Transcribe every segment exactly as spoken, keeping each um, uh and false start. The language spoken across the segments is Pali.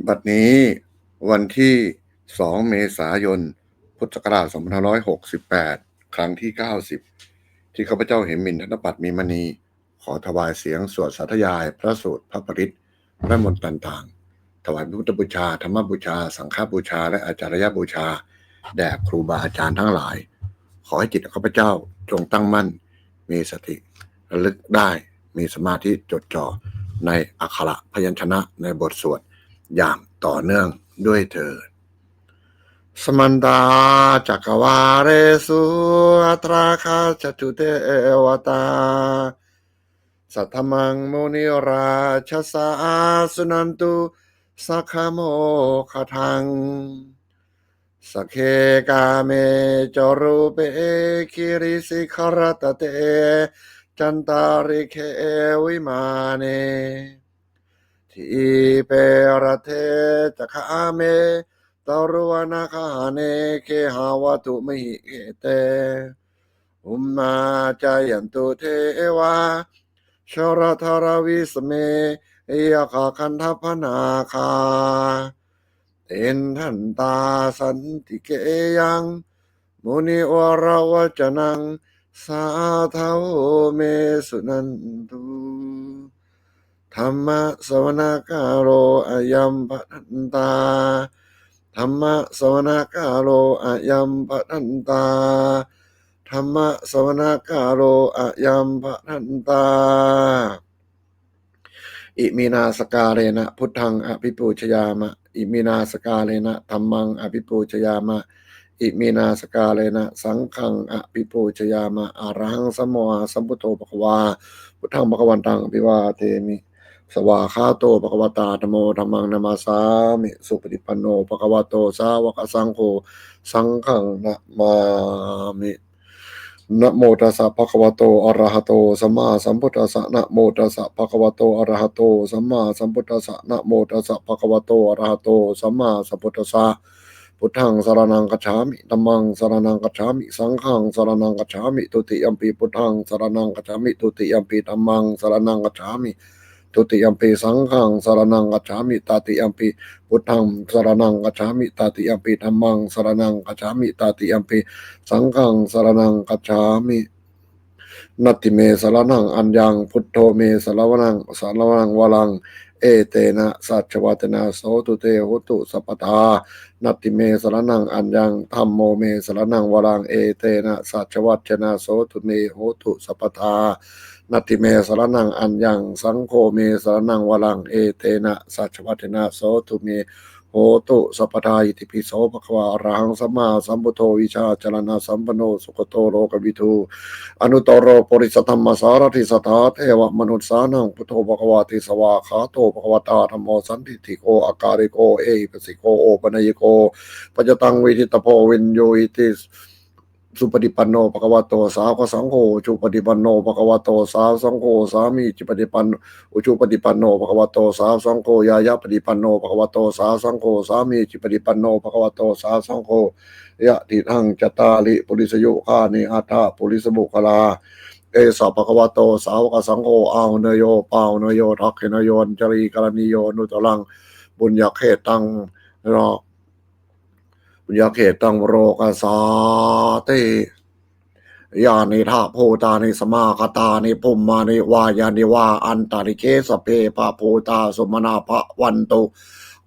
บัดนี้วันที่ สอง เมษายน พุทธศักราช สองพันห้าร้อยหกสิบแปด ครั้งที่ เก้าสิบ ที่ข้าพเจ้าเหมิน ธนปัตย์ มีมณี ขอถวายเสียงสวดสาธยายพระสูตรพระปริตร พระมนต์ต่างๆ ถวายพุทธบูชา ธรรมบูชา สังฆบูชา และอาจาริยบูชา แด่ครูบาอาจารย์ทั้งหลาย ขอให้จิตของข้าพเจ้าจงตั้งมั่น มีสติระลึกได้ มีสมาธิจดจ่อในอักขระพยัญชนะในบทสวดอย่างต่อเนื่องด้วยเถิด Samantā cakkavāḷesu atrāgacchantu devatā, saddhammaṃ munirājassa suṇantu saggamokkhadaṃ. Sagge kāme ca rūpe girisikharataṭe cantalikkhe vimāne, dīpe raṭṭhe ca gāme taruvanagahane gehavatthumhi khette, bhummā cāyantu devā jalathalavisame yakkhagandhabbanāgā, tiṭṭhantā santike yaṃ munivaravacanaṃ sādhavo me suṇantu. Dhammassavanakālo ayam bhadantā. Dhammassavanakālo ayam bhadantā. Dhammassavanakālo ayam bhadantā. Iminā sakkārena buddhaṃ abhipūjayāma. Iminā sakkārena dhammaṃ abhipūjayāma. Iminā sakkārena saṅghaṃ abhipūjayāma. Arahaṃ sammāsambuddho bhagavā, buddhaṃ bhagavantaṃ abhivādemi. Svākkhāto bhagavatā dhammo, dhammaṃ namassāmi. Supaṭipanno bhagavato sāvakasaṅgho, saṅghaṃ namāmi. Namo tassa bhagavato arahato sammāsambuddhassa. Namo tassa bhagavato arahato sammāsambuddhassa. Namo tassa bhagavato arahato sammāsambuddhassa. Buddhaṃ saraṇaṃ gacchāmi. Dhammaṃ saraṇaṃ gacchāmi. Saṅghaṃ saraṇaṃ gacchāmi. Dutiyampi buddhaṃ saraṇaṃ gacchāmi. Dutiyampi dhammaṃ saraṇaṃ gacchāmi. Dutiyampi saṅghaṃ saraṇaṃ gacchāmi. Tatiyampi buddhaṃ saraṇaṃ gacchāmi. Tatiyampi dhammaṃ saraṇaṃ gacchāmi. Tatiyampi saṅghaṃ saraṇaṃ gacchāmi. Natthi me saraṇaṃ aññaṃ, buddho me saraṇaṃ, saraṇaṃ varaṃ, etena saccavajjena sotthi te hotu sabbadā. Natthi me saraṇaṃ aññaṃ, dhammo me saraṇaṃ varaṃ, etena saccavajjena sotthi me hotu sabbadā. Natthi me saraṇaṃ aññaṃ, saṅgho me saraṇaṃ varaṃ, etena saccavajjena sotthi me hotu sabbadā. Itipi so bhagavā arahaṃ sammāsambuddho vijjācaraṇasampanno sugato lokavidū anuttaro purisadammasārathi satthā devamanussānaṃ buddho bhagavāti. Svākkhāto bhagavatā dhammo sandiṭṭhiko akāliko ehipassiko opanayiko paccattaṃ veditabbo viññūhīti. Supaṭipanno bhagavato sāvakasaṅgho, ujupaṭipanno bhagavato sāvakasaṅgho, sāmīcipaṭipanno, ujupaṭipanno bhagavato sāvakasaṅgho, ñāyapaṭipanno bhagavato sāvakasaṅgho, sāmīcipaṭipanno bhagavato sāvakasaṅgho, yadidaṃ cattāri purisayugāni aṭṭha purisapuggalā, esa bhagavato sāvakasaṅgho, āhuneyyo pāhuneyyo dakkhiṇeyyo añjalikaraṇīyo anuttaraṃ puññakkhettaṃ puññakkhettaṃ lokassāti. Yānīdha bhūtāni samāgatāni bhummāni vā yāni va antalikkhe sabbe bhūtā sumanā bhavantu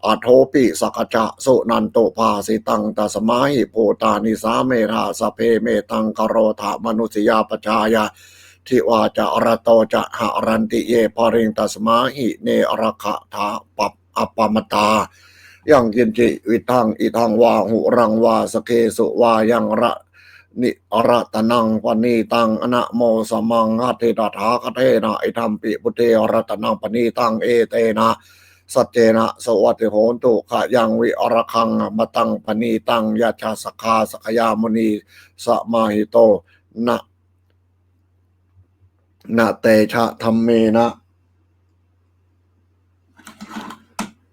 athopi sakkacca suṇantu bhāsitaṃ. Tasmā hi bhūtā nisāmetha sabbe mettaṃ karotha mānusiyā pajāya divā ca ratto ca haranti ye baliṃ tasmā hi ne rakkhatha appamattā. Yaṃ kiñci vittaṃ idha vā huraṃ vā saggesu vā yaṃ ratanaṃ paṇītaṃ anamosamaṃ atthi tathāgatena idampi buddhe ratanaṃ paṇītaṃ etena saccena suvatthi hotu. Khayaṃ virāgaṃ amataṃ paṇītaṃ yadajjhagā sakyamunī samāhito na na te ca dhammena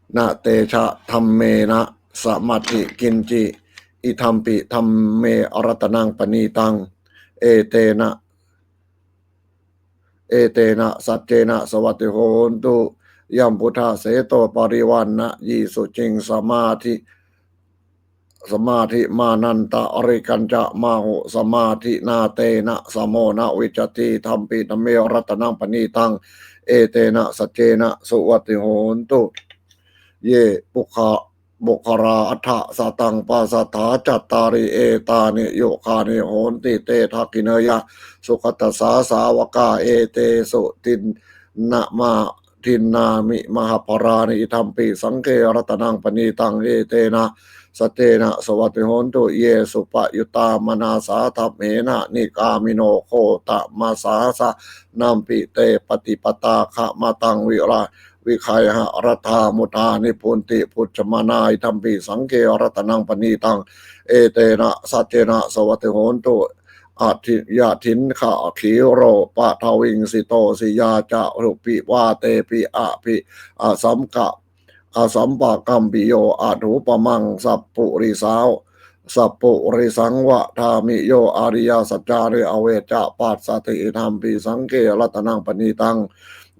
na te ca dhammena samatthi kiñci idampi dhamme ratanaṃ paṇītaṃ etena etena saccena suvatthi hotu. Yambuddhaseṭṭho parivaṇṇayī suciṃ samādhi samādhimānantarikañcamāhu samādhinā tena samo na vijjati idampi dhamme ratanaṃ paṇītaṃ etena saccena suvatthi hotu. Ye puggalā aṭṭha sataṃ pasatthā cattāri etāni yugāni honti te dakkhiṇeyyā sugatassa sāvakā etesu dinnamā dinnāni mahapphalāni idampi saṅghe ratanaṃ paṇītaṃ etena saccena suvatthi hotu. Ye suppayuttā manasā daḷhena nikkāmino gotamasāsanampi te pattipattā kamataṃ vigayha laddhā mudhā nibbunti bhuñjamānā idampi saṅghe ratanaṃ paṇītaṃ etena saccena suvatthi hotu. Yathindakhīlo paṭhaviṃ sito siyā catubbhi vātebhi abhi asampakampiyo tathūpamaṃ sappurisaṃ vadāmi yo ariyasaccāni avecca passati idampi saṅghe ratanaṃ paṇītaṃ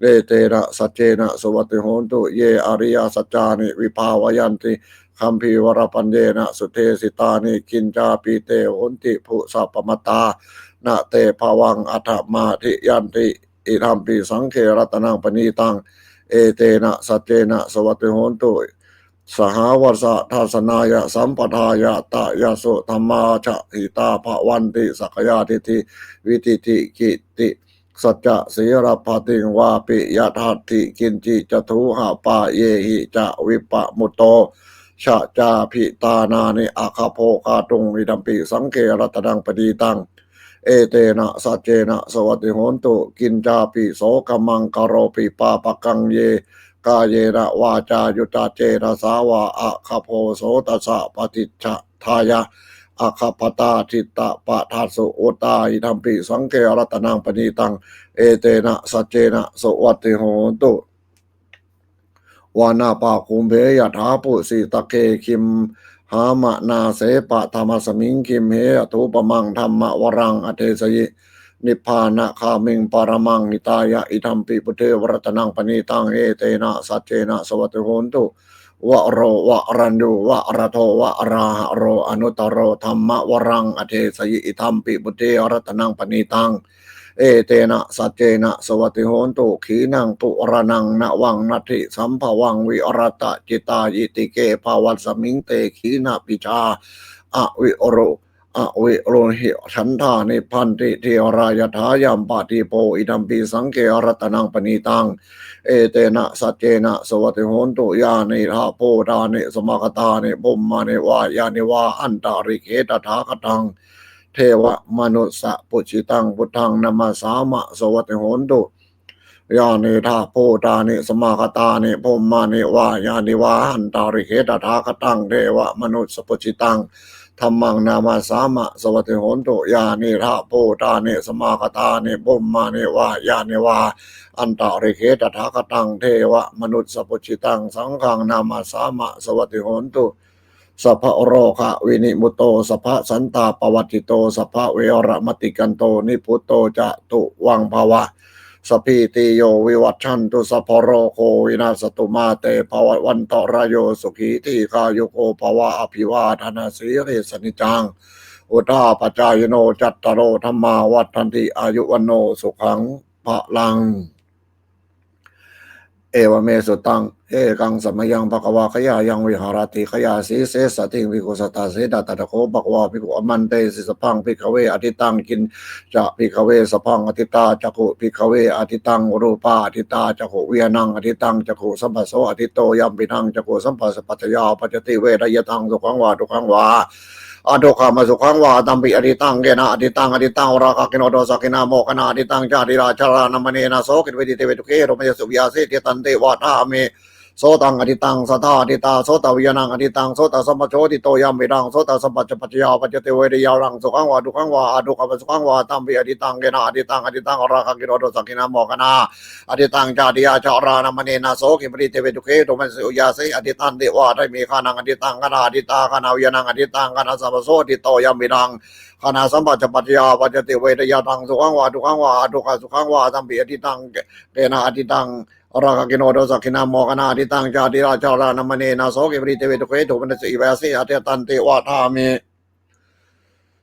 etena saccena suvatthi hotu. Ye ariyasaccāni vibhāvayanti gambhīrapaññena sudesitāni kiñcāpi te honti bhūsappamattā na te bhavaṃ aṭṭhamādiyanti idampi saṅghe ratanaṃ paṇītaṃ etena saccena suvatthi hotu. Sahāvassa dassanāya sampadāya tayassu dhammā jahitā bhavanti sakkāyadiṭṭhi vitiṭṭhi kiti saccasīlappaṭiṃ vāpi yadatthi kiñci catūhapāyehi ca vippamutto saccābhiṭhānāni aggappho kātuṃ idampi saṅghe ratanaṃ paṇītaṃ etena saccena suvatthi hotu. Kiñcāpi so kammaṃ karopi pāpakaṃ yena kāyena vācāyuda cetasā vā aggappho so tassa paṭicchadāya aggappatā diṭṭhapadassu vuttā idampi saṅghe ratanaṃ paṇītaṃ etena saccena suvatthi hotu. Vanappagumbe yathā phussitagge gimhānamāse paṭhamasmiṃ gimhe tathūpamaṃ dhammavaraṃ adesayi nibbānagāmiṃ paramaṃ hitāya idampi buddhe ratanaṃ paṇītaṃ etena saccena suvatthi hotu. Varo varaññū varado varāharo anuttaro dhammavaraṃ adesayi idampi buddhe ratanaṃ paṇītaṃ etena saccena suvatthi hotu. Khīṇaṃ purāṇaṃ navaṃ natthi sambhavaṃ virattacittāyitike bhavasmiṃ te khīṇabījā avirū avirūḷhichandā nibbanti dhīrā yathāyampadīpo idampi saṅghe ratanaṃ paṇītaṃ etena saccena suvatthi hotu. Yānīdha bhūtāni samāgatāni bhummāni vā yāni va antalikkhe tathāgataṃ devamanussapūjitaṃ buddhaṃ namassāma suvatthi hotu. Yānīdha bhūtāni samāgatāni bhummāni vā yāni va antalikkhe tathāgataṃ devamanussapūjitaṃ dhammaṃ namassāma suvatthi hotu. Yānīdha bhūtāni samāgatāni bhummāni vā yāni va antalikkhe tathāgataṃ devamanussapūjitaṃ saṅghaṃ namassāma suvatthi hotu. Sabbarogavinimutto sabbasantāpavajjito sabbaveramatikkanto nibbuto ca tuvaṃ bhava. Sabbītiyo vivajjantu sabbarogo vinassatu mā te bhavatvantarāyo sukhī dīghāyuko bhava. Abhivādanasīlissa niccaṃ vuḍḍhāpacāyino cattāro dhammā vaḍḍhanti āyu vaṇṇo sukhaṃ balaṃ. Evaṃ me sutaṃ. Ekaṃ samayaṃ bhagavā gayāyaṃ viharati gayāsīse saddhiṃ bhikkhusatāsīti. Tatra kho bhagavā bhikkhū āmantesi: Sabbaṃ bhikkhave āditaṃ. Kiñca bhikkhave sabbaṃ ādittā? Cakkhuṃ bhikkhave āditaṃ, rūpā ādittā, cakkhuviññāṇaṃ āditaṃ, cakkhusamphasso āditto, yampidaṃ cakkhusamphassapaccayā uppajjati vedanaṃ sukhaṃ vā dukkhaṃ vā adukkhamasukhaṃ vā, tampi ādittaṃ. Kena ādittaṃ? Ādittaṃ orāhakkhino dosākkhina moggallāna. Ādittaṃ ca ādīnā jarāmaraṇena soketu paṭivedukkhena domanassu upāyāsena. Ādittanti vadāmi. Sotaṃ ādittaṃ, saddā ādittā, sotaviññāṇaṃ ādittaṃ, sotasamphasso āditto, yampidaṃ sotasamphassapaccayā uppajjati vedanaṃ sukhaṃ vā dukkhaṃ vā adukkhamasukhaṃ vā, tampi ādittaṃ. Kena ādittaṃ? Ādittaṃ orāhakkhino dosākkhina moggallāna. Ādittaṃ ca ādīnā jarāmaraṇena soketu paṭivedukkhena domanassu upāyāsena. Ādittanti vadāmi. Ghānaṃ ādittaṃ, ghānā ādittā, ghānaviññāṇaṃ ādittaṃ, ghānasamphasso āditto, yampidaṃ ghānasamphassapaccayā uppajjati vedanaṃ sukhaṃ vā dukkhaṃ vā adukkhamasukhaṃ vā, tampi ādittaṃ. Kena ādittaṃ? Rāgagino dosakkhiṇā mogganaṭṭhittaṃ jātiyā jarāmaraṇena soke paridevi dukkhe domanassu upāyāse atiandente vadāmi.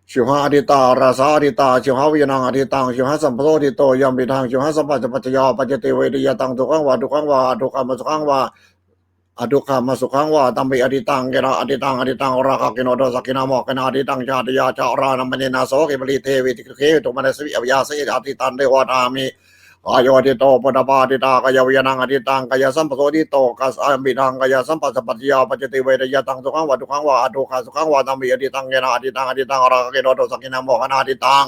Jivhā atiṭṭhā rasā atiṭṭhā jivhāviññāṇaṃ atiṭṭhaṃ jivhāsamphasso atiṭṭho yampidaṃ jivhāsamphassapaccayo paccattī vedayitaṃ sukhaṃ vā dukkhaṃ vā adukkhamasukhaṃ vā adukkhamasukhaṃ vā tampi atiṭṭhaṃ khena atiṭṭhaṃ atiṭṭhaṃ rāgagino dosakkhiṇā mogganaṭṭhittaṃ jātiyā jarāmaraṇena soke paridevi dukkhe domanassu upāyāse atiandente vadāmi. Kāyo atiṭṭho phoṭṭhabbā atiṭṭhā kāyaviññāṇaṃ atiṭṭhaṃ kāyasamphasso atiṭṭho yampidaṃ kāyasamphassapaccayā paccattī vedayitaṃ sukhaṃ vā dukkhaṃ vā adukkhamasukhaṃ vā tampi atiṭṭhaṃ khena atiṭṭhaṃ atiṭṭhaṃ rāgagino dosakkhiṇā mogganaṭṭhittaṃ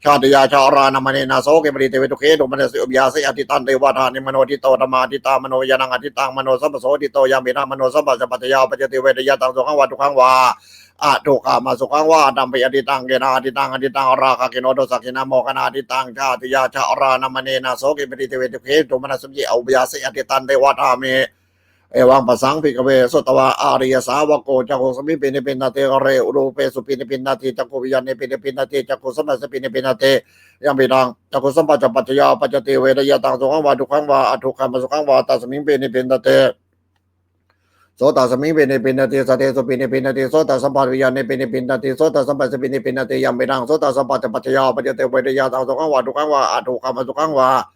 jātiyā jarāmaraṇena soke paridevi dukkhe domanassu upāyāse atiandente vadāmi. Mano atiṭṭho dhammā atiṭṭhā manoviññāṇaṃ atiṭṭhaṃ manosamphasso atiṭṭho yampidaṃ manosamphassapaccayā paccattī vedayitaṃ sukhaṃ vā dukkhaṃ vā adukkhamasukhaṃ vā tampi atiṭṭhaṃ khena atiṭṭhaṃ atiṭṭhaṃ rāgagino dosakkhiṇā mogganaṭṭhittaṃ jātiyā jarāmaraṇena soke paridevi dukkhe domanassu upāyāse atiandente vadāmi. Evaṃ passaṃ bhikkhave sutavā ariyasāvako cakkhusmiṃpi nibbindati, kāle rūpesupi nibbindati, cakkhuviññāṇepi nibbindati, cakkhusamphassepi nibbindati, yampidaṃ cakkhusamphassapaccayā paccattī vedayitaṃ sukhaṃ vā dukkhaṃ vā adukkhamasukhaṃ vā tasmiṃpi nibbindati. Sotasmiṃpi nibbindati, saddesupi nibbindati, sotasamphāviññāṇepi nibbindati, sotasamphassepi nibbindati, yampidaṃ sotasamphassapaccayā paccattī vedayitaṃ sukhaṃ vā dukkhaṃ vā adukkhamasukhaṃ vā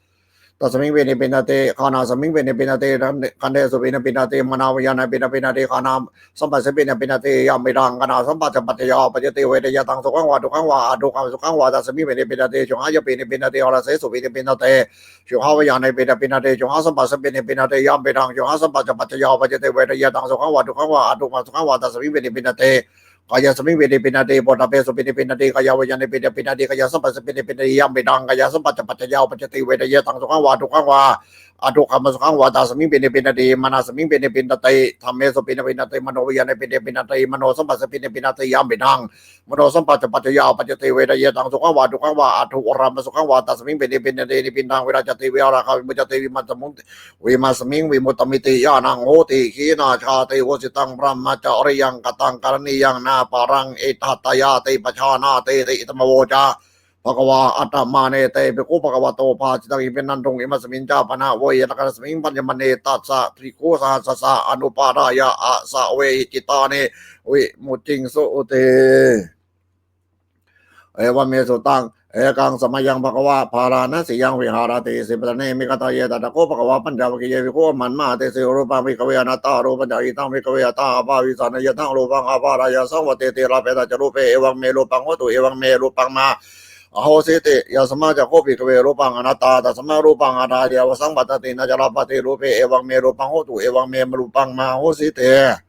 tasmiṃpi nibbindati. Ghānasmiṃpi nibbindati, gandhesupi nibbindati, ghānaviññāṇepi nibbindati, ghānasamphassepi nibbindati, yampidaṃ ghānasamphassapaccayā paccattī vedayitaṃ sukhaṃ vā dukkhaṃ vā adukkhamasukhaṃ vā tasmiṃpi nibbindati. Jivhāyapi nibbindati, rasesupi nibbindati, jivhāviññāṇepi nibbindati, jivhāsamphassepi nibbindati, yampidaṃ jivhāsamphassapaccayā paccattī vedayitaṃ sukhaṃ vā dukkhaṃ vā adukkhamasukhaṃ vā tasmiṃpi nibbindati. Kāyasmiṃpi nibbindati, phoṭṭhabbesupi nibbindati, kāyaviññāṇepi nibbindati, kāyasamphassepi nibbindati, yampidaṃ kāyasamphassapaccayā paccattī vedayitaṃ sukhaṃ vā dukkhaṃ vā adukkhamasukhaṃ vā tasmiṃpi nibbindati. Manasmiṃpi nibbindati, dhammesupi nibbindati, manoviññāṇepi nibbindati, manosamphassepi nibbindati, yampidaṃ manosamphassapaccayā paccattī vedayitaṃ sukhaṃ vā dukkhaṃ vā adukkhamasukhaṃ vā tasmiṃpi nibbindati. Nibbindaṃ virajjati, virāgā vimuccati, vimasmiṃ vimuttamitti ñāṇaṃ hoti. Khīṇā jāti, vusitaṃ brahmacariyaṃ, kataṃ karaṇīyaṃ, nāparaṃ itthattāyāti pajānātīti. Idamavoca bhagavā. Attamanā te bhikkhū bhagavato bhāsitaṃ abhinanduṃ. Imasmiñca pana veyyākaraṇasmiṃ bhaññamāne tassa bhikkhusahassassa anupādāya āsavehi cittāni vimucciṃsūti. Evaṃ me sutaṃ. Ekaṃ samayaṃ bhagavā bārāṇasiyaṃ viharati isipatane migadāye. Tatra kho bhagavā pañcavaggiye bhikkhū āmantā. Tesaṃ rūpaṃ bhikkhave anattā, rūpañca idaṃ bhikkhave attabhāvissa nāyadaṃ rūpaṃ ābādhāya saṃvatteti, ābādhāya ca rūpe, evaṃ me rūpaṃ hotu, evaṃ me rūpaṃ mā ahosīti. Yasmā ca kho bhikkhave rūpaṃ anattā, tasmā rūpaṃ ābādhāya saṃvattanti, na ca labhati rūpe, evaṃ me rūpaṃ hotu, evaṃ me rūpaṃ mā ahosīti.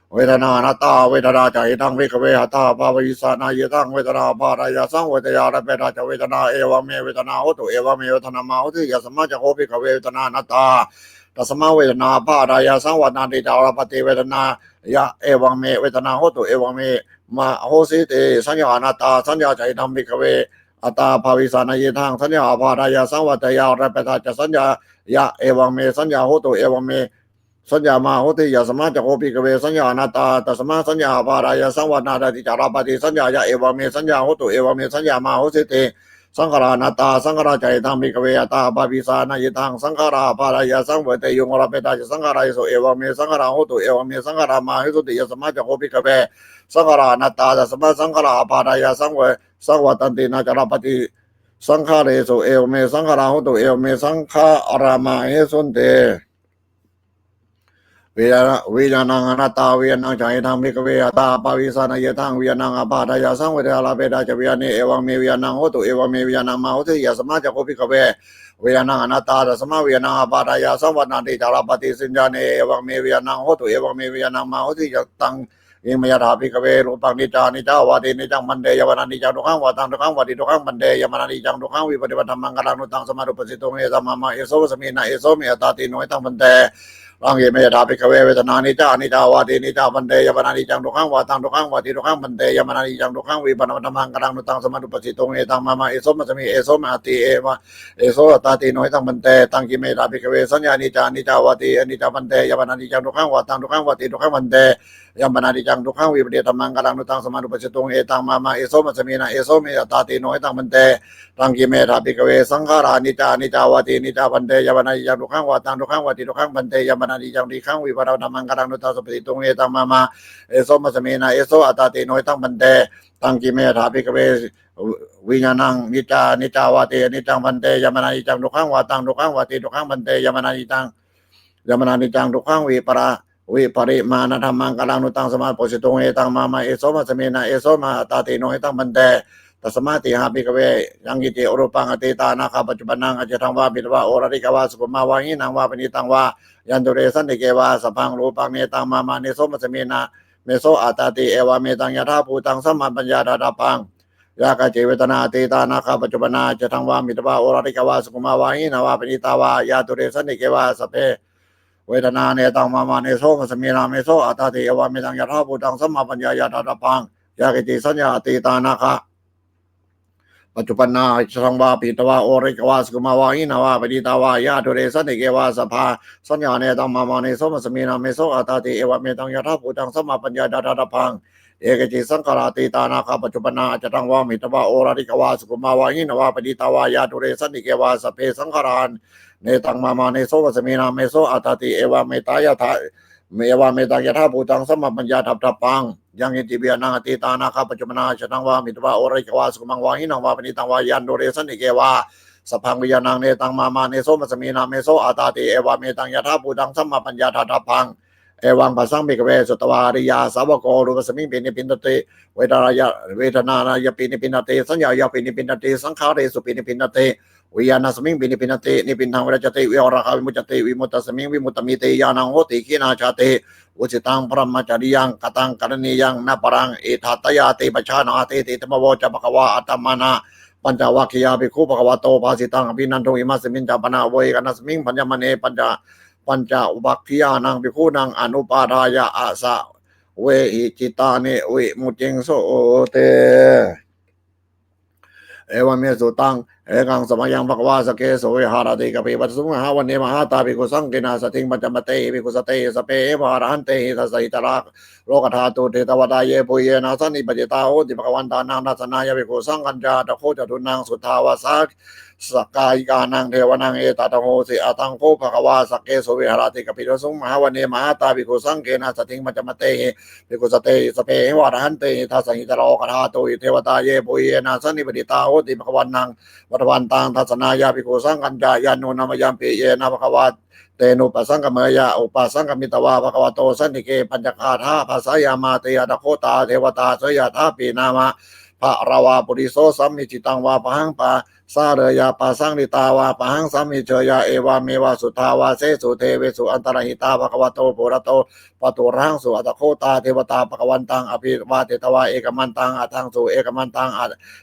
Vedanā anattā, vedanā ca idaṃ bhikkhave attabhāvissa nāyadaṃ vedanā ābādhāya saṃvattanti, ārabbhata ca vedanā, evaṃ me vedanā hotu, evaṃ me vedanā mā ahosīti. Yasmā ca kho bhikkhave vedanā anattā, tasmā vedanā ābādhāya saṃvattanti, na ca labhati vedanāya, evaṃ me vedanā hotu, evaṃ me mā ahosīti. Saññā anattā, saññā ca idaṃ bhikkhave attabhāvissa nāyadaṃ saññā ābādhāya saṃvattanti, ārabbhata ca saññāya, evaṃ me saññā hotu, evaṃ me saññā mā ahosīti. Yasmā ca kho bhikkhave saññā anattā, tasmā saññā ābādhāya saṃvattanti, na ca labhati saññāya, evaṃ me saññā hotu, evaṃ me saññā mā ahosīti. Saṅkhārā anattā, saṅkhārā ca idaṃ bhikkhave attabhāvissa nāyadaṃ saṅkhārā ābādhāya saṃvattanti, ye ārabbhata ca saṅkhāresu, evaṃ me saṅkhārā hotu, evaṃ me saṅkhārā mā ahosīti. Yasmā ca kho bhikkhave saṅkhārā anattā, tasmā saṅkhārā ābādhāya saṃva- saṃvattanti, na ca labhati saṅkhāresu, evaṃ me saṅkhārā hotu, evaṃ me saṅkhārā mā ahosīti. Viññāṇaṃ anattā, viññāṇañca idaṃ bhikkhave attabhāvissa nāyadaṃ viññāṇaṃ ābādhāya saṃvattanti, ārabbhata ca viññāṇe, evaṃ me viññāṇaṃ hotu, evaṃ me viññāṇaṃ mā ahosīti. Yasmā ca kho bhikkhave viññāṇaṃ anattā, tasmā viññāṇaṃ ābādhāya saṃvattanti, na ca labhati viññāṇe, evaṃ me viññāṇaṃ hotu, evaṃ me viññāṇaṃ mā ahosīti. Taṃ imaṃ yathā bhikkhave rūpaṃ niccaṃ aniccaṃ vāti, niccaṃ bhante, yampanāniccaṃ, dukkhaṃ vātaṃ dukkhaṃ vāti, dukkhaṃ bhante, yampanāniccaṃ, dukkhaṃ vippaṭivatamaṅgalaṃ, na taṃ samāropasito, neta mā ma eso asmi, na eso me attā ti. No etaṃ bhante, Saṅkhī me yathā bhikkhave vedanā aniccā aniccā vāti aniccā bhante yampanāniccaṃ dukkhaṃ vā taṃ dukkhaṃ vāti dukkhaṃ bhante yampanāniccaṃ dukkhaṃ vipariṇāmadhammaṃ kataṃ nu taṃ samādhupassituṃ etaṃ mama esomāsmi esomāti eva eso attāti no etaṃ bhante. Saṅkhī me yathā bhikkhave saññā aniccā aniccā vāti aniccā bhante yampanāniccaṃ dukkhaṃ vā taṃ dukkhaṃ vāti dukkhaṃ bhante yampanāniccaṃ dukkhaṃ vipariṇāmadhammaṃ kataṃ nu taṃ samādhupassituṃ etaṃ mama esomāsmi na esomāti attāti no etaṃ bhante. Saṅkhī me yathā bhikkhave saṅkhārā aniccā aniccā vāti aniccā bhante yampanāniccaṃ dukkhaṃ vā taṃ dukkhaṃ vāti dukkhaṃ bhante yampanāniccaṃ dukkhaṃ vipariṇāmadhammaṃ kataṃ nu taṃ samādhupassituṃ etaṃ mama esomāsmi na eso attāti no etaṃ bhante. Saṅkhī me yathā bhikkhave viññāṇaṃ aniccā aniccā vāti aniccaṃ bhante yampanāniccaṃ dukkhaṃ vā taṃ dukkhaṃ vāti dukkhaṃ bhante yampanāniccaṃ yampanāniccaṃ dukkhaṃ vipara vipariṇāmadhammaṃ kataṃ nu taṃ samādhupassituṃ etaṃ mama esomāsmi na esomāti attāti no etaṃ bhante. Tasmā tiha bhikkhave yaṅkiñci rūpaṃ atītānāgatapaccuppannaṃ ajjhattaṃ vā micchaṃ vā oḷārikaṃ vā sukhumaṃ vā hīnaṃ vā paṇītaṃ vā yandūre santike vā sabbaṃ rūpaṃ netaṃ mama nesomāsmi na meso attāti evametaṃ yathābhūtaṃ sammappaññāya daṭṭhabbaṃ. Yā kāci vedanā atītānāgatapaccuppanna ajjhattaṃ vā micchaṃ vā oḷārikaṃ vā sukhumaṃ vā hīnaṃ vā paṇītaṃ vā yā dūre santike vā sabbe vedanā netaṃ mama nesomāsmi na meso attāti evametaṃ yathābhūtaṃ sammappaññāya daṭṭhabbaṃ. Yā kāci saññā atītānāgatapaccuppanna ajjhattaṃ vā micchaṃ vā oḷārikaṃ vā sukhumaṃ vā hīnaṃ vā paṇītaṃ vā yā dūre santike vā sabbā saññā netaṃ mama nesomāsmi na meso attāti evametaṃ yathābhūtaṃ sammappaññāya daṭṭhabbaṃ. Ye keci saṅkhārā atītānāgatapaccuppanna ajjhattaṃ vā micchaṃ vā oḷārikaṃ vā sukhumaṃ vā hīnaṃ vā paṇītaṃ vā yā dūre santike vā sabbe saṅkhārā netaṃ mama nesomāsmi na meso attāti evametāyatha evametaṃ yathābhūtaṃ sammappaññāya daṭṭhabbaṃ. Yaṅkiñci viññāṇaṃ atītānāgatapaccuppannaṃ ajjhattaṃ vā micchaṃ vā oḷārikaṃ vā sukhumaṃ vā hīnaṃ vā paṇītaṃ vā yandūre santike vā sabbaṃ viññāṇaṃ netaṃ mama nesomāsmi na meso attāti evametaṃ yathābhūtaṃ sammappaññāya daṭṭhabbaṃ. Evaṃ passaṃ bhikkhave sutavā ariyasāvako rūpasmiṃpi nibbindati vedanāya vedanāyapi nibbindati saññāyapi nibbindati saṅkhāresupi nibbindati viññāṇasmiṃpi nibbindati nibbindaṃ virajjati virago vimuccati vimuttasmiṃ vimuttamiti ñāṇaṃ hoti. Khīṇā jāti, vusitaṃ brahmacariyaṃ, kataṃ karaṇīyaṃ, na paraṃ itthattāyāti pajānātīti. Idamavoca bhagavā. Attamanā pañcavaggiyā bhikkhū bhagavato bhāsitaṃ abhinanduṃ. Imasmiñca pana vekanasmiṃ bhaññamāne pañca pañcavaggiyānaṃ bhikkhūnaṃ anupādāya āsavehi cittāni vimucciṃsūti. Evaṃ me sutaṃ. Ekaṃ samayaṃ bhagavā sakkesu viharati kapilavatthusmiṃ mahāvane mahatā bhikkhusaṅghena saddhiṃ pañcamattehi bhikkhusatehi sabbeheva arahantehi. Dasahi ca lokadhātu devatā yebhuyyena sannipatitā honti bhagavantānaṃ dassanāya bhikkhusaṅghañca. Atha kho catunnaṃ suddhāvāsakāyikānaṃ devānaṃ etadahosi: Atha kho bhagavā sakkesu viharati kapilavatthusmiṃ mahāvane mahatā bhikkhusaṅghena saddhiṃ pañcamattehi bhikkhusatehi sabbeheva arahantehi. Dasahi ca lokadhātu devatā yebhuyyena sannipatitā honti bhagavantaṃ bhagavantānaṃ dassanāya bhikkhusaṅghañca. Yannūna mayampi yena bhagavā tenupasaṅkameyyāma, upasaṅkamitvā bhagavato santike pañcagāthā bhāseyyāmāti. Atha kho tā devatā seyyathāpi nāma balavā puriso sammiñjitaṃ vā bāhaṃ pasāreyya, pasāritaṃ vā bāhaṃ sammiñjeyya, evameva suddhāvāsesu devesu antarahitā bhagavato purato pāturahaṃsu. Atha kho tā devatā bhagavantaṃ abhivādetvā ekamantaṃ aṭṭhaṃsu. Ekamantaṃ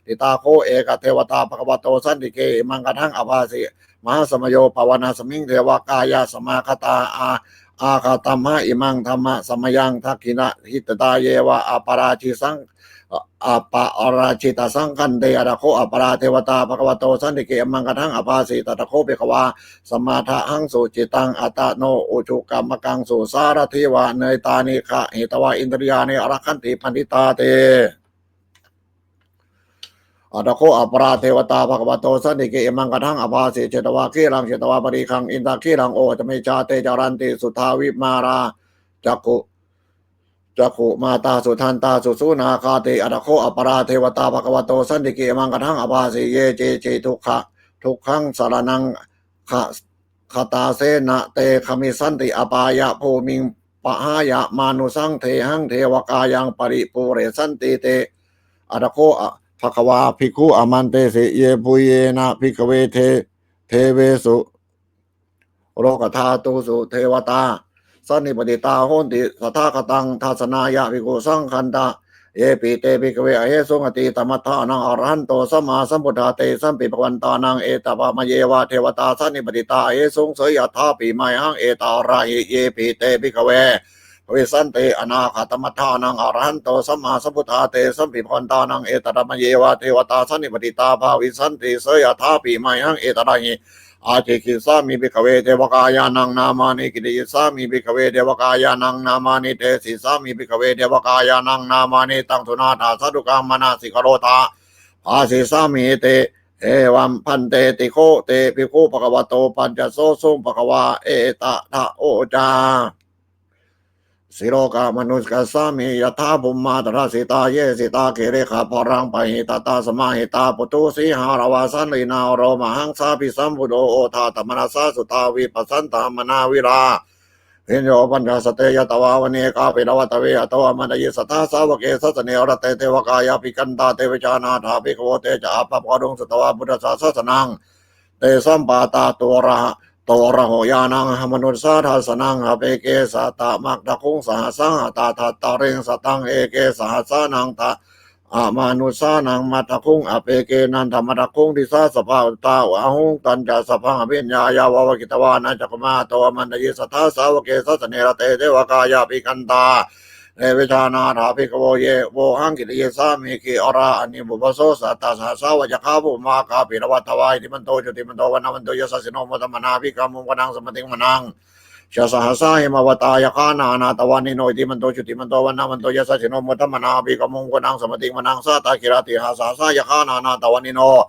ṭhitā kho ekā devatā bhagavato santike imaṃ gāthaṃ abhāsi: Mahāsamayo pavanasmiṃ, devakāyā samāgatā, ā- āgatamha imaṃ dhammasamayaṃ, dakkhitāyeva aparājitasaṅ- aparājitasaṅghanti. Atha kho aparā devatā bhagavato santike imaṃ gāthaṃ abhāsi: Tatra kho bhagavā samādahaṃsu, cittaṃ attano ujukamakaṃsu, sārathīva nettāni gahetvā indriyāni rakkhanti paṇḍitāti. Atha kho aparā devatā bhagavato santike imaṃ gāthaṃ abhāsi: Chetvā khīlaṃ chetvā palighaṃ, indakhīlaṃ ohaccamanejā, te caranti suddhā vimalā, cakkhu- cakkhumatā sudantā susunāgāti. Atha kho aparā devatā bhagavato santike imaṃ gāthaṃ abhāsi: Ye keci dukkha- dukkhaṃ saraṇaṃ ga- gatāse, na te gamissanti apāyabhūmiṃ, pahāya mānusaṃ dehaṃ devakāyaṃ paripūressantīti. Atha kho a- bhagavā bhikkhū āmantesi: Yebhuyyena bhikkhave de- devesu lokadhātūsu devatā sannipatitā honti tathāgataṃ dassanāya bhikkhusaṅghañca. Yepi te bhikkhave ahesuṃ atītamaddhānaṃ arahanto sammāsambuddhā, tesampi bhagavantānaṃ etapamayeva devatā sannipatitā ahesuṃ, seyyathāpi mayhaṃ etarahi. Yepi te bhikkhave bhavissanti anāgatamaddhānaṃ arahanto sammāsambuddhā, tesampi bhagavantānaṃ etapamayeva devatā sannipatitā bhavissanti, seyyathāpi mayhaṃ etarahi. Ācikkhissāmi bhikkhave devakāyānaṃ nāmāni, kittayissāmi bhikkhave devakāyānaṃ nāmāni, desissāmi bhikkhave devakāyānaṃ nāmāni, taṃ suṇātha sādhukaṃ manasikarotha bhāsissāmīti. Evaṃ bhanteti kho te bhikkhū bhagavato paccassosuṃ. Bhagavā etadavoca: Silokamanukassāmi, yattha bhummā tadassitā, ye sitā girigabbharaṃ, pahitattā samāhitā, puthū sīhāravā sallīnā, lomahaṃsābhisambhuno, odātamanasā suddhā, vippasantamanāvilā. Bhiyyo pañcasate ñatvā, vane kāpilavatthave, tato āmantayi satthā, sāvake sāsane rate, devakāyā abhikkantā, te vijānātha bhikkhavo. Te ca ātappamakaruṃ, sutvā buddhassa sāsanaṃ, tesampāturahu ñāṇaṃ, amanussāna dassanaṃ, appeke satamaddakkhuṃ, sahassaṃ atha dattariṃ, sataṃ eke sahassānaṃ, amanussānamaddasuṃ, appekenantamaddakkhuṃ, disā sabbā phuṭā ahuṃ. Tañca sabbaṃ abhiññāya, vavakkhitvāna cakkhumā, tato āmantayi satthā, sāvake sāsane rate, devakāyā abhikkantā, te vijānātha bhikkhavo. Ye vohaṃ kittayissāmi, girāhi anupubbaso. Sattasahassā va yakkhā, bhummā kāpilavatthavā, iddhimanto jutimanto, vaṇṇavanto yasassino, modamānā abhikkāmuṃ, bhikkhūnaṃ samitiṃ vanaṃ. Chasahassā hemavatā, yakkhā nānattavaṇṇino, iddhimanto jutimanto, vaṇṇavanto yasassino, modamānā abhikkāmuṃ, bhikkhūnaṃ samitiṃ vanaṃ. Sātāgirā tisahassā, yakkhā nānattavaṇṇino,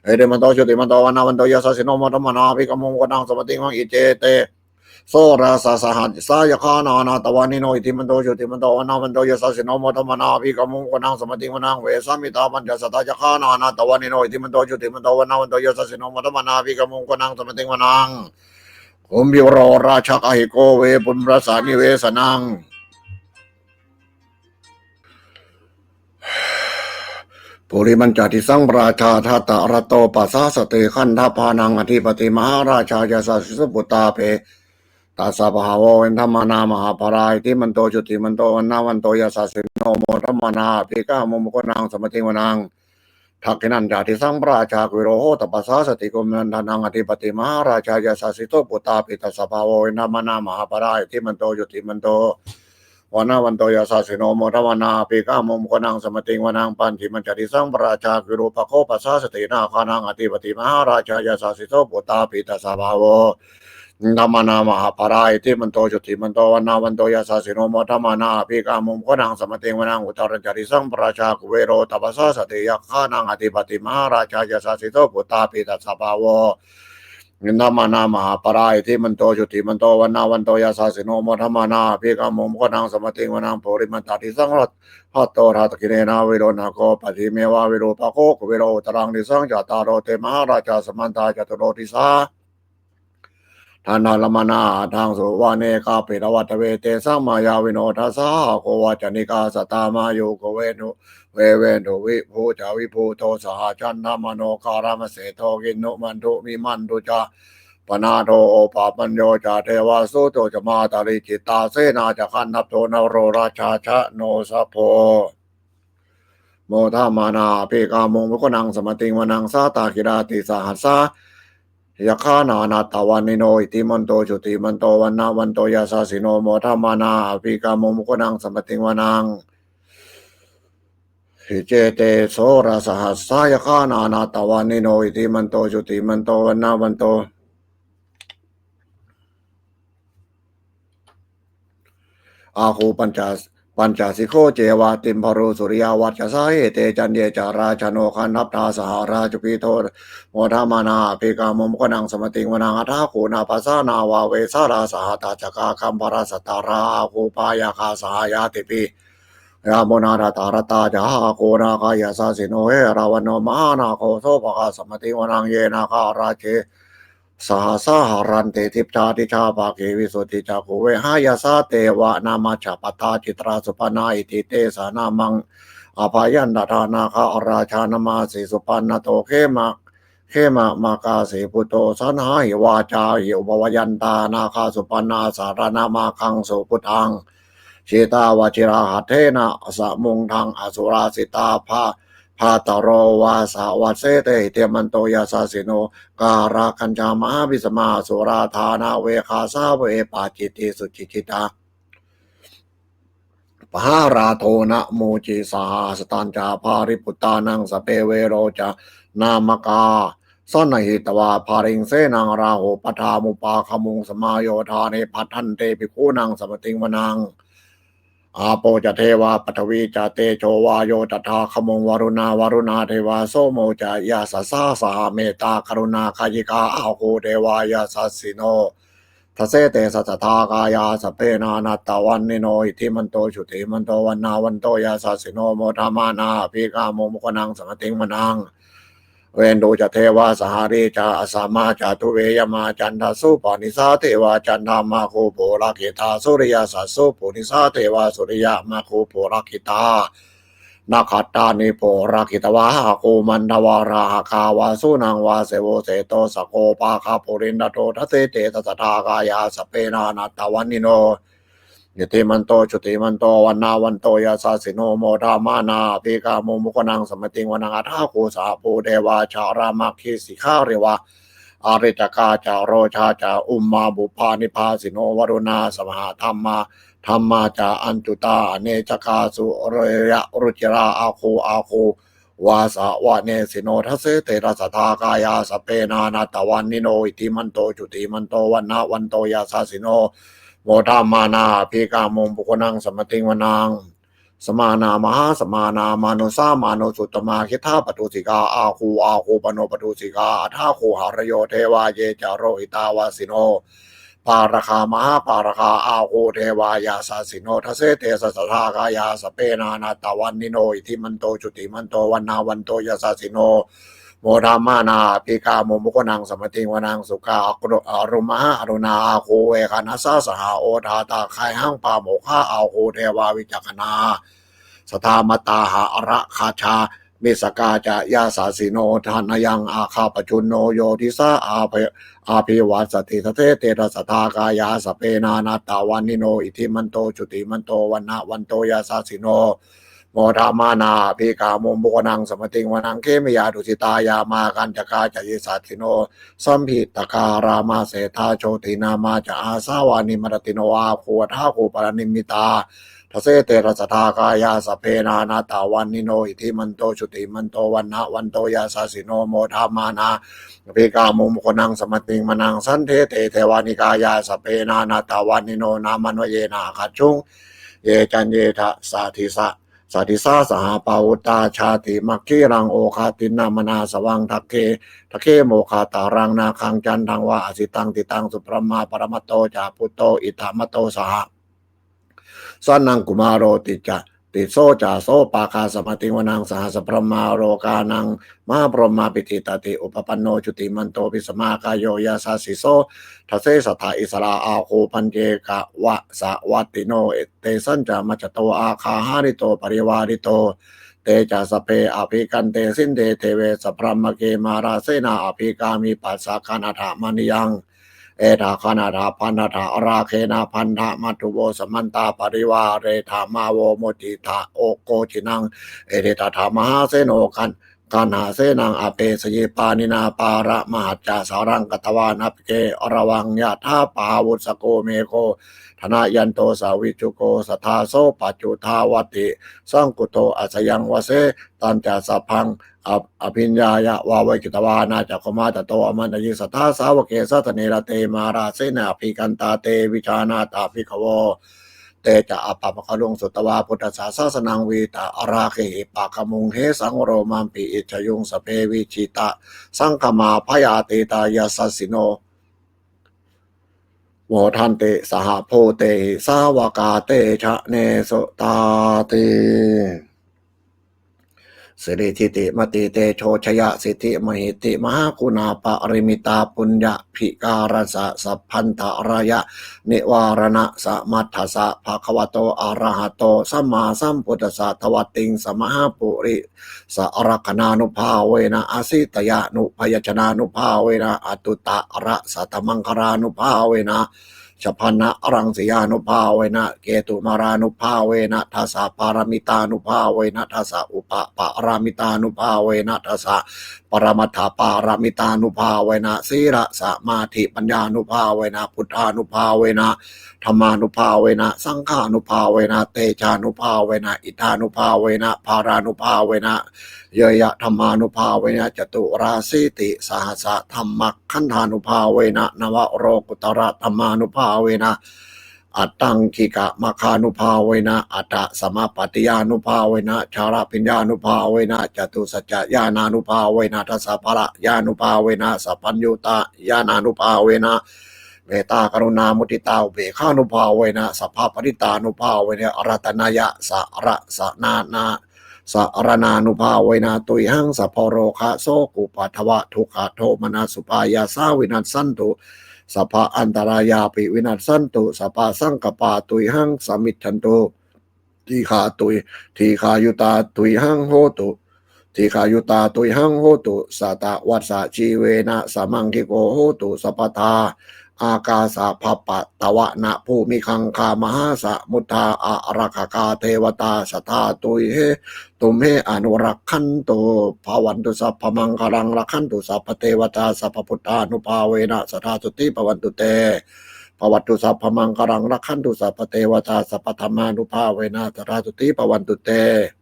iddhimanto jutimanto, vaṇṇavanto yasassino, modamānā abhikkāmuṃ, bhikkhūnaṃ samitiṃ vanaṃ. Iccete soḷasasahassā, yakkhā nānattavaṇṇino, iddhimanto jutimanto, vaṇṇavanto yasassino, modamānā abhikkāmuṃ, bhikkhūnaṃ samitiṃ vanaṃ. Vessāmittā pañcasatā, yakkhā nānattavaṇṇino, iddhimanto jutimanto, vaṇṇavanto yasassino, modamānā abhikkāmuṃ, bhikkhūnaṃ samitiṃ vanaṃ. Kumbhīro rājagahiko, vepullassa nivesanaṃ. Purimañca disaṃ rājā, dhataraṭṭho pasāsati, gandhabbānaṃ ādhipati mahārājā, yasassi so puttāpi tassa bahavo, indanāmā mahabbalā, iddhimanto jutimanto, vaṇṇavanto yasassino, modamānā abhikkāmuṃ, bhikkhūnaṃ samitiṃ vanaṃ. Dakkhiṇañca disaṃ rājā, kuvero hotapasāsati, kumbhaṇḍānaṃ ādhipati mahārājā, yasassi so puttāpi tassa bahavo, indanāmā mahabbalā, iddhimanto jutimanto, vaṇṇavanto yasassino, modamānā abhikkāmuṃ, bhikkhūnaṃ samitiṃ vanaṃ. Pacchimañca disaṃ rājā, virūpakkho pasāsati, nāgānaṃ ādhipati mahārājā, yasassi so puttāpi tassa bahavo, indanāmā mahabbalā, iddhimanto jutimanto, vaṇṇavanto yasassino, modamānā abhikkāmuṃ, bhikkhūnaṃ samitiṃ vanaṃ. Uttarañca disaṃ rājā, kuvero taṃ pasāsati, yakkhānaṃ ādhipati mahārājā, yasassi so puttāpi tassa bahavo, indanāmā mahabbalā, iddhimanto jutimanto, vaṇṇavanto yasassino, modamānā abhikkāmuṃ, bhikkhūnaṃ samitiṃ vanaṃ. Purimaṃ disaṃ rājā, bhatto dakkhiṇena, virūḷhako pacchimena, virūpakkho kuvero uttaraṃ disaṃ. Cattāro te mahārājā, samantā caturo disā, daddallamānā aṭṭhaṃsu, vane kāpilavatthave. Tesaṃ māyāvino dāsā, āgū vañcanikā saṭhā, māyā kuṭeṇḍu veṭeṇḍu, viṭū ca viṭuṭo saha, candamāno kālamaseṭṭho, kinnughaṇḍu nighaṇḍu ca, panādo opamañño ca, devasūto ca mātali, cittasena ca gandhabbo, naḷo rājā janosabho, modamānā abhikkāmuṃ, bhikkhūnaṃ samitiṃ vanaṃ. Sātāgirā tisahassā, yakkhā nānattavaṇṇino, iddhimanto jutimanto, vaṇṇavanto yasassino, modamānā abhikkāmuṃ, bhikkhūnaṃ samitiṃ vanaṃ. Iccete soḷasasahassā, yakkhā nānattavaṇṇino, iddhimanto jutimanto, vaṇṇavanto āgū pañca, pañcasikho ceva, timbarū suriyavacchasā, ete caññe ca rājāno, gandhabbā saha rājubhi, modamānā abhikkāmuṃ, bhikkhūnaṃ samitiṃ vanaṃ. Athāgū nābhasā nāgā, vesālā saha tacchakā, kambalassatarā āgū, pāyāgā saha ñātibhi, yāmunā dhataraṭṭhā ca, āgū nāgā yasassino, erāvaṇo mahānāgo, sopāga samitiṃ vanaṃ. Ye nāgarāje sahassā haranti, dibbā dijā pakkhi visuddhacakkhū, vehāyasā te vanamajjhapattā, citrā supaṇṇā iti tesa nāmaṃ. Abhayantadā nāgarājānamāsi, supaṇṇato khema, khemamakāsi buddho, saṇhāhi vācāhi upavhayantā, nāgā supaṇṇā saraṇamakaṃsu buddhaṃ. jitā vajirahatthena, samuddaṃ asurā sitā. Bhātaro vāsavassete, iddhimanto yasassino. Kālakañjā mahābhismā, asurā dānaveghasā, vepacitti sucittā. Pahārādo namucī saha, satañca baliputtānaṃ, sabbe verocanāmakā, sannayhitvā baliṃ senaṃ, rāhubhaddamupāgamuṃ, samayodāni bhaddante, bhikkhūnaṃ samitiṃ vanaṃ. Āpo ca devā paṭhavī ca, tejo vāyo tadāgamuṃ, varuṇā vāruṇā devā, somo ca yasasā saha. Mettākaruṇākāyikā, āgū devā yasassino. Dasete dasadhā kāyā, sabbe nānattavaṇṇino, iddhimanto jutimanto, vaṇṇavanto yasassino, modamānā abhikkāmuṃ, bhikkhūnaṃ samitiṃ vanaṃ. Veṇḍū ca devā sahalī ca, asamā ca duve yamā, candassūpanisā devā, candamāgū purakkhitā, suriyasassūpanisā devā, suriyamāgū purakkhitā, nakkhattāni purakkhitvā, āgū mandavalāhakā, vasūnaṃ vāsavo seṭṭho, sakkopāgapurindado. Dasete dasadhā kāyā, sabbe nānattavaṇṇino, iddhimanto jutimanto, vaṇṇavanto yasassino, modamānā abhikkāmuṃ, bhikkhūnaṃ samitiṃ vanaṃ. Athāgū sahabhū devā, jalamaggisikhāriva, ariṭṭhakā ca rojā ca, ummāpupphanibhāsino, varuṇā sahadhammā, dhammā ca accutā, anejakā sūleyyarucirā, āgū āgū vāsavanesino. Dasete dasadhā kāyā, sabbe nānattavaṇṇino, iddhimanto jutimanto, vaṇṇavanto yasassino, modamānā abhikkāmuṃ, bhikkhūnaṃ samitiṃ vanaṃ. Samānā mahāsamānā, mānusā mānusuttamā, khiḍḍāpadūsikā āgū, āgū manopadūsikā. Athāgū harayo devā, ye ca lohitavāsino, pāragā mahāpāragā, āgū devā yasassino. Dasete dasadhā kāyā, sabbe nānattavaṇṇino, iddhimanto jutimanto, vaṇṇavanto yasassino, modamānā abhikkāmuṃ, bhikkhūnaṃ samitiṃ vanaṃ. Sukkā karumhā aruṇā, āgū veghanasā saha, odātagayhaṃ pāmokkhā, āgū devā vicakkhaṇā, sadāmattā hāragajā, missakā ca yasassino. Thanayaṃ āgā pajjunno, yo disā abhi- abhivassati. Dasete dasadhā kāyā, sabbe nānattavaṇṇino, iddhimanto jutimanto, vaṇṇavanto yasassino, modamānā abhikkāmuṃ, bhikkhūnaṃ samitiṃ vanaṃ. Khemiyā tusitā yāmā, kañchakā ca yasassino, lambitakā lāmaseṭṭhā, jotināmā ca āsavā, nimmānaratino āgū, athāgū paranimmitā. Dasete dasadhā kāyā, sabbe nānattavaṇṇino, iddhimanto jutimanto, vaṇṇavanto yasassino, modamānā abhikkāmuṃ, bhikkhūnaṃ samitiṃ vanaṃ. Saṭṭhete devanikāyā, sabbe nānattavaṇṇino, nāmanvayena āgañchuṃ, ye caññe sadisā, sadisā saha. Pavutthajātimakkhilaṃ, oghatiṇṇamanāsavaṃ, dakkhemoghataraṃ nāgaṃ, candaṃva asitātitaṃ. Subrahmā paramatto ca, puttena iddhimato saha, sanaṅkumāro ti- tisso ca, sopāga samitiṃ vanaṃ. Sahassabrahmalokānaṃ, mahābrahmābhitiṭṭhati, upapanno jutimanto, bhismākāyo yasassi so. Dasettha issarā āgū, paccekavasavattino, tesañca majjhato āgā, hārito parivārito. Te ca sabbe abhikkante, sinde deve sabrahmake, mārasenā abhikkāmi, passa kaṇhassa mandiyaṃ. Etha gaṇhatha bandhatha, rāgena bandhamatthu vo, samantā parivāretha, mā vo muñcittha koci naṃ. Iti tattha mahāseno, kaṇhasenaṃ apesayi, pāṇinā paramāhacca, saraṃ katvāna bheravaṃ. Yathā pāvussako megho, thanayanto savijjuko, tadā so paccudāvatti, saṅkuddho asayaṃvase. Tañca sabbaṃ abhiññāya, vavakkhitvāna cakkhumā, tato āmantayi satthā, sāvake sāsane rate. Mārasenā abhikkantā, te vijānātha bhikkhavo. Te ca ātappamakaruṃ, sutvā buddhassa sāsanaṃ, vītarāgehi pakkāmuṃ, hesaṃ lomampi iñjayuṃ. Sabbe vijitasaṅgāmā, bhayātītā yasassino, modanti saha bhūtehi, sāvakā te janesutāti. Siridhitimatitejojayasiddhimahiddhimahāguṇāparimitapuññā bhikārassa sabbantarāyanivāraṇasamatthassa bhagavato arahato sammāsambuddhassa dvattiṃsamahāpurisalakkhaṇānubhāvena asītyānubyañjanānubhāvena aṭṭhuttarasatamaṅgalānubhāvena Jhabbanaraṃsiyānubhāvena, ketumalānubhāvena, dasapāramitānubhāvena, dasa upapāramitānubhāvena, dasa paramatthapāramitānubhāvena, sīlasamādhipaññānubhāvena, buddhānubhāvena, dhammānubhāvena, saṅghānubhāvena, tejānubhāvena, iddhānubhāvena, balānubhāvena, ñeyyadhammānubhāvena, caturāsītisahassadhammakkhandhānubhāvena, navalokuttaradhammānubhāvena, aṭṭhaṅgikamaggānubhāvena, aṭṭhasamāpattiyānubhāvena, chaḷabhiññānubhāvena, catusaccañāṇānubhāvena, dasabalañāṇānubhāvena, sabbaññutañāṇānubhāvena, mettākaruṇāmuditāupekkhānubhāvena, sabbaparittānubhāvena, ratanattayasaraṇāna saraṇānubhāvena, tuyhaṃ sabbarogasokupaddavadukkhadomanassupāyāsā vinassantu, sabbaantarāyāpi vinassantu, sabbasaṅkappā tuyhaṃ samijjhantu, dīghā tuy dīghāyutā tuyhaṃ hotu, dīghāyutā tuyhaṃ hotu, satavassajīvena samaṅgiko hotu sabbadā. Ākāsapabbatavanabhūmigaṅgāmahāsamuddā ārakkhakā devatā sadā tuyhe tumhe anurakkhantu. Bhavatu sabbamaṅgalaṃ, rakkhantu sabbadevatā, sabbabuddhānubhāvena sadā sotthī bhavantu te. Bhavatu sabbamaṅgalaṃ, rakkhantu sabbadevatā, sabbadhammānubhāvena sadā sotthī bhavantu te.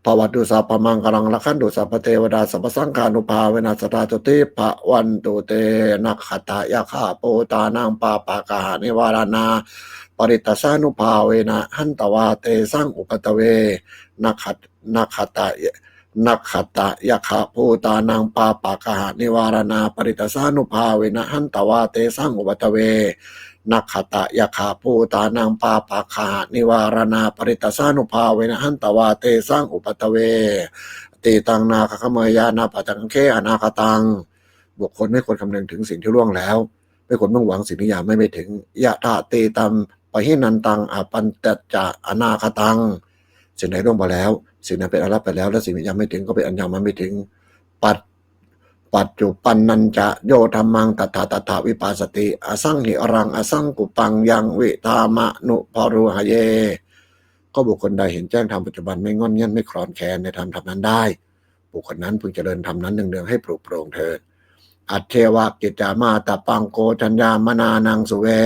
Bhavatu sabbamaṅgalaṃ, rakkhantu sabbadevatā, sabbasaṅghānubhāvena sadā sotthī bhavantu te. Nakkhattayakkhabhūtānaṃ pāpaggahanivāraṇā parittassānubhāvena hantvā tesaṃ upaddave. Nakkhat nakkhatta nakkhattayakkhabhūtānaṃ pāpaggahanivāraṇā parittassānubhāvena hantvā tesaṃ upaddave. Nakkhattayakkhabhūtānaṃ pāpaggahanivāraṇā parittassānubhāvena hantvā tesaṃ upaddave. Atītaṃ nākkaṅkhameyya nappaṭikaṅkhe anāgataṃ. บุคคลไม่ควรคำนึงถึงสิ่งที่ล่วงแล้ว ไม่ควรมุ่งหวังสิ่งที่ยังไม่ถึง Yadatītampahīnantaṃ appattañca anāgataṃ. สิ่งใดล่วงไปแล้ว สิ่งนั้นเป็นอันละไปแล้ว และสิ่งที่ยังไม่ถึงก็เป็นอันยังมาไม่ถึง Pac paccuppannañca yo dhammaṃ tattha tattha vipassati, asaṃhiraṃ asaṅkuppaṃ yaṃ vidvā manubrūhaye. ก็บุคคลใดเห็นแจ้งธรรมปัจจุบัน ไม่ง่อนแง่นไม่คลอนแคลนในธรรมธรรมนั้นได้ บุคคลนั้นพึงเจริญธรรมนั้นเนืองๆ ให้ปรุโปร่งเถิด Ajjeva kiccamātappaṃ ko jaññā maraṇaṃ suve.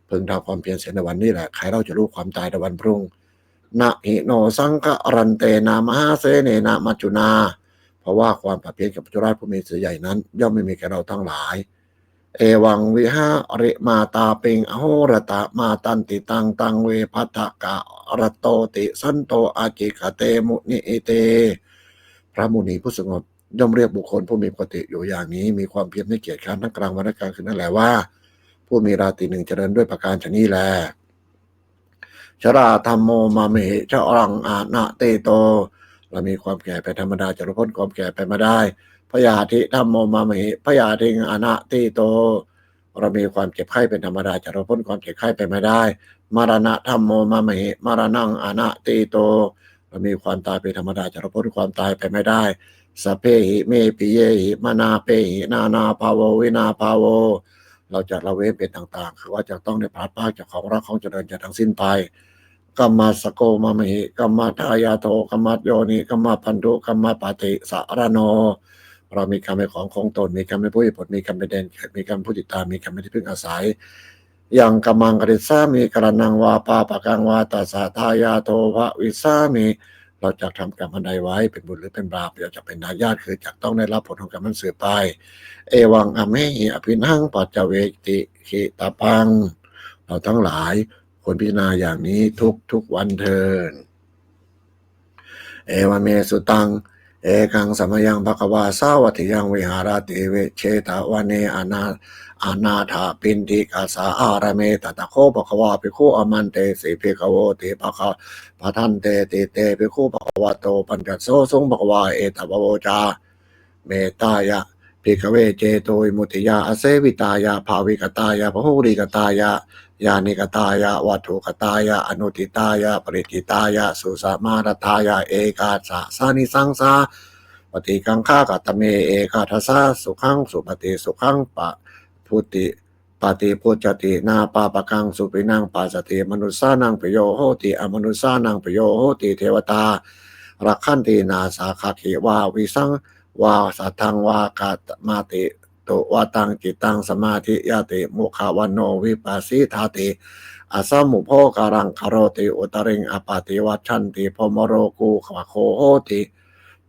พึงทำความเพียรเสียในวันนี้แหละ ใครเล่าจะรู้ความตายในวันพรุ่ง Na hi no saṅgarantena mahāsenena maccunā. เพราะว่าความผัดเพี้ยนกับมัจจุราชผู้มีเสือใหญ่นั้น ย่อมไม่มีแก่เราทั้งหลาย Evaṃvihārimātāpiṃ ahorattamatanditaṃ taṃ ve bhaddekarattoti santo ācikkhate munīti. พระมุนีผู้สงบย่อมเรียกบุคคลผู้มีปกติอยู่อย่างนี้ มีความเพียรไม่เกียจคร้านทั้งกลางวันและกลางคืนนั่นแหละว่า ผู้มีราตรีหนึ่งเจริญด้วยประการฉะนี้แล Jarādhammomamhi jaraṃ anatīto. เรามีความแก่เป็นธรรมดา จะหลุดพ้นความแก่ไปไม่ได้ Byādhidhammomamhi byādhiṃ anatīto. เรามีความเจ็บไข้เป็นธรรมดา จะหลุดพ้นความเจ็บไข้ไปไม่ได้ Maraṇadhammomamhi maraṇaṃ anatīto. เรามีความตายเป็นธรรมดา จะหลุดพ้นความตายไปไม่ได้ Sabbehi me piyehi manāpehi nānābhāvo vinābhāvo. เราจะละเว้นเป็นต่างๆ คือว่าจะต้องได้พลัดพรากจากของรักของเจริญใจทั้งสิ้นไป Kammassako mamāhi kammadāyādo kammayoni kammabandhu kammapaṭisaraṇo. เรามีกรรมเป็นของของตน มีกรรมเป็นผู้ให้ผล มีกรรมเป็นแดนเกิด มีกรรมเป็นผู้ติดตาม มีกรรมเป็นที่พึ่งอาศัย Yaṃ kammaṃ karissāmi karaṇaṃ vā pāpakaṃ vā tassa dāyādo bhavissāmi. เราจะทำกรรมอันใดไว้ เป็นบุญหรือเป็นบาป เราจะเป็นทายาท คือจะต้องได้รับผลของกรรมนั้นสืบไป Evaṃ amhehi abhiṇhaṃ paccavekkhitabbaṃ. เราทั้งหลายควรพิจารณาอย่างนี้ทุกๆ วันเทิน Evaṃ me sutaṃ. Ekaṃ samayaṃ bhagavā sāvatthiyaṃ viharati jetavane anā anāthapiṇḍikassa ārāme. Tatra kho bhagavā bhikkhū āmantesi bhikkhavoti. Bhagavā bhadanteti te bhikkhū bhagavato paccassosuṃ. Bhagavā etadavoca. Mettāya bhikkhave cetovimuttiyā āsevitāya bhāvikatāya bahulīkatāya yānikatāya vatthukatāya anuṭṭhitāya parittāya susamāraddhāya ekassānisaṃsā paṭikaṅkhā katame ekādasa. Sukhaṃ supati, sukhaṃ pa putti paṭibujjhati, na pāpakaṃ supinaṃ passati, manussānaṃ piyo hoti, amanussānaṃ piyo hoti, devatā rakkhanti, nāssa aggi vā visaṃ vā satthaṃ vā khamatituwataṃ cittaṃ samādhiyati, mukhavaṇṇo vippasīdati, asammūḷho kālaṃ karoti, uttariṃ appaṭivijjhanti, brahmalokūpago hoti.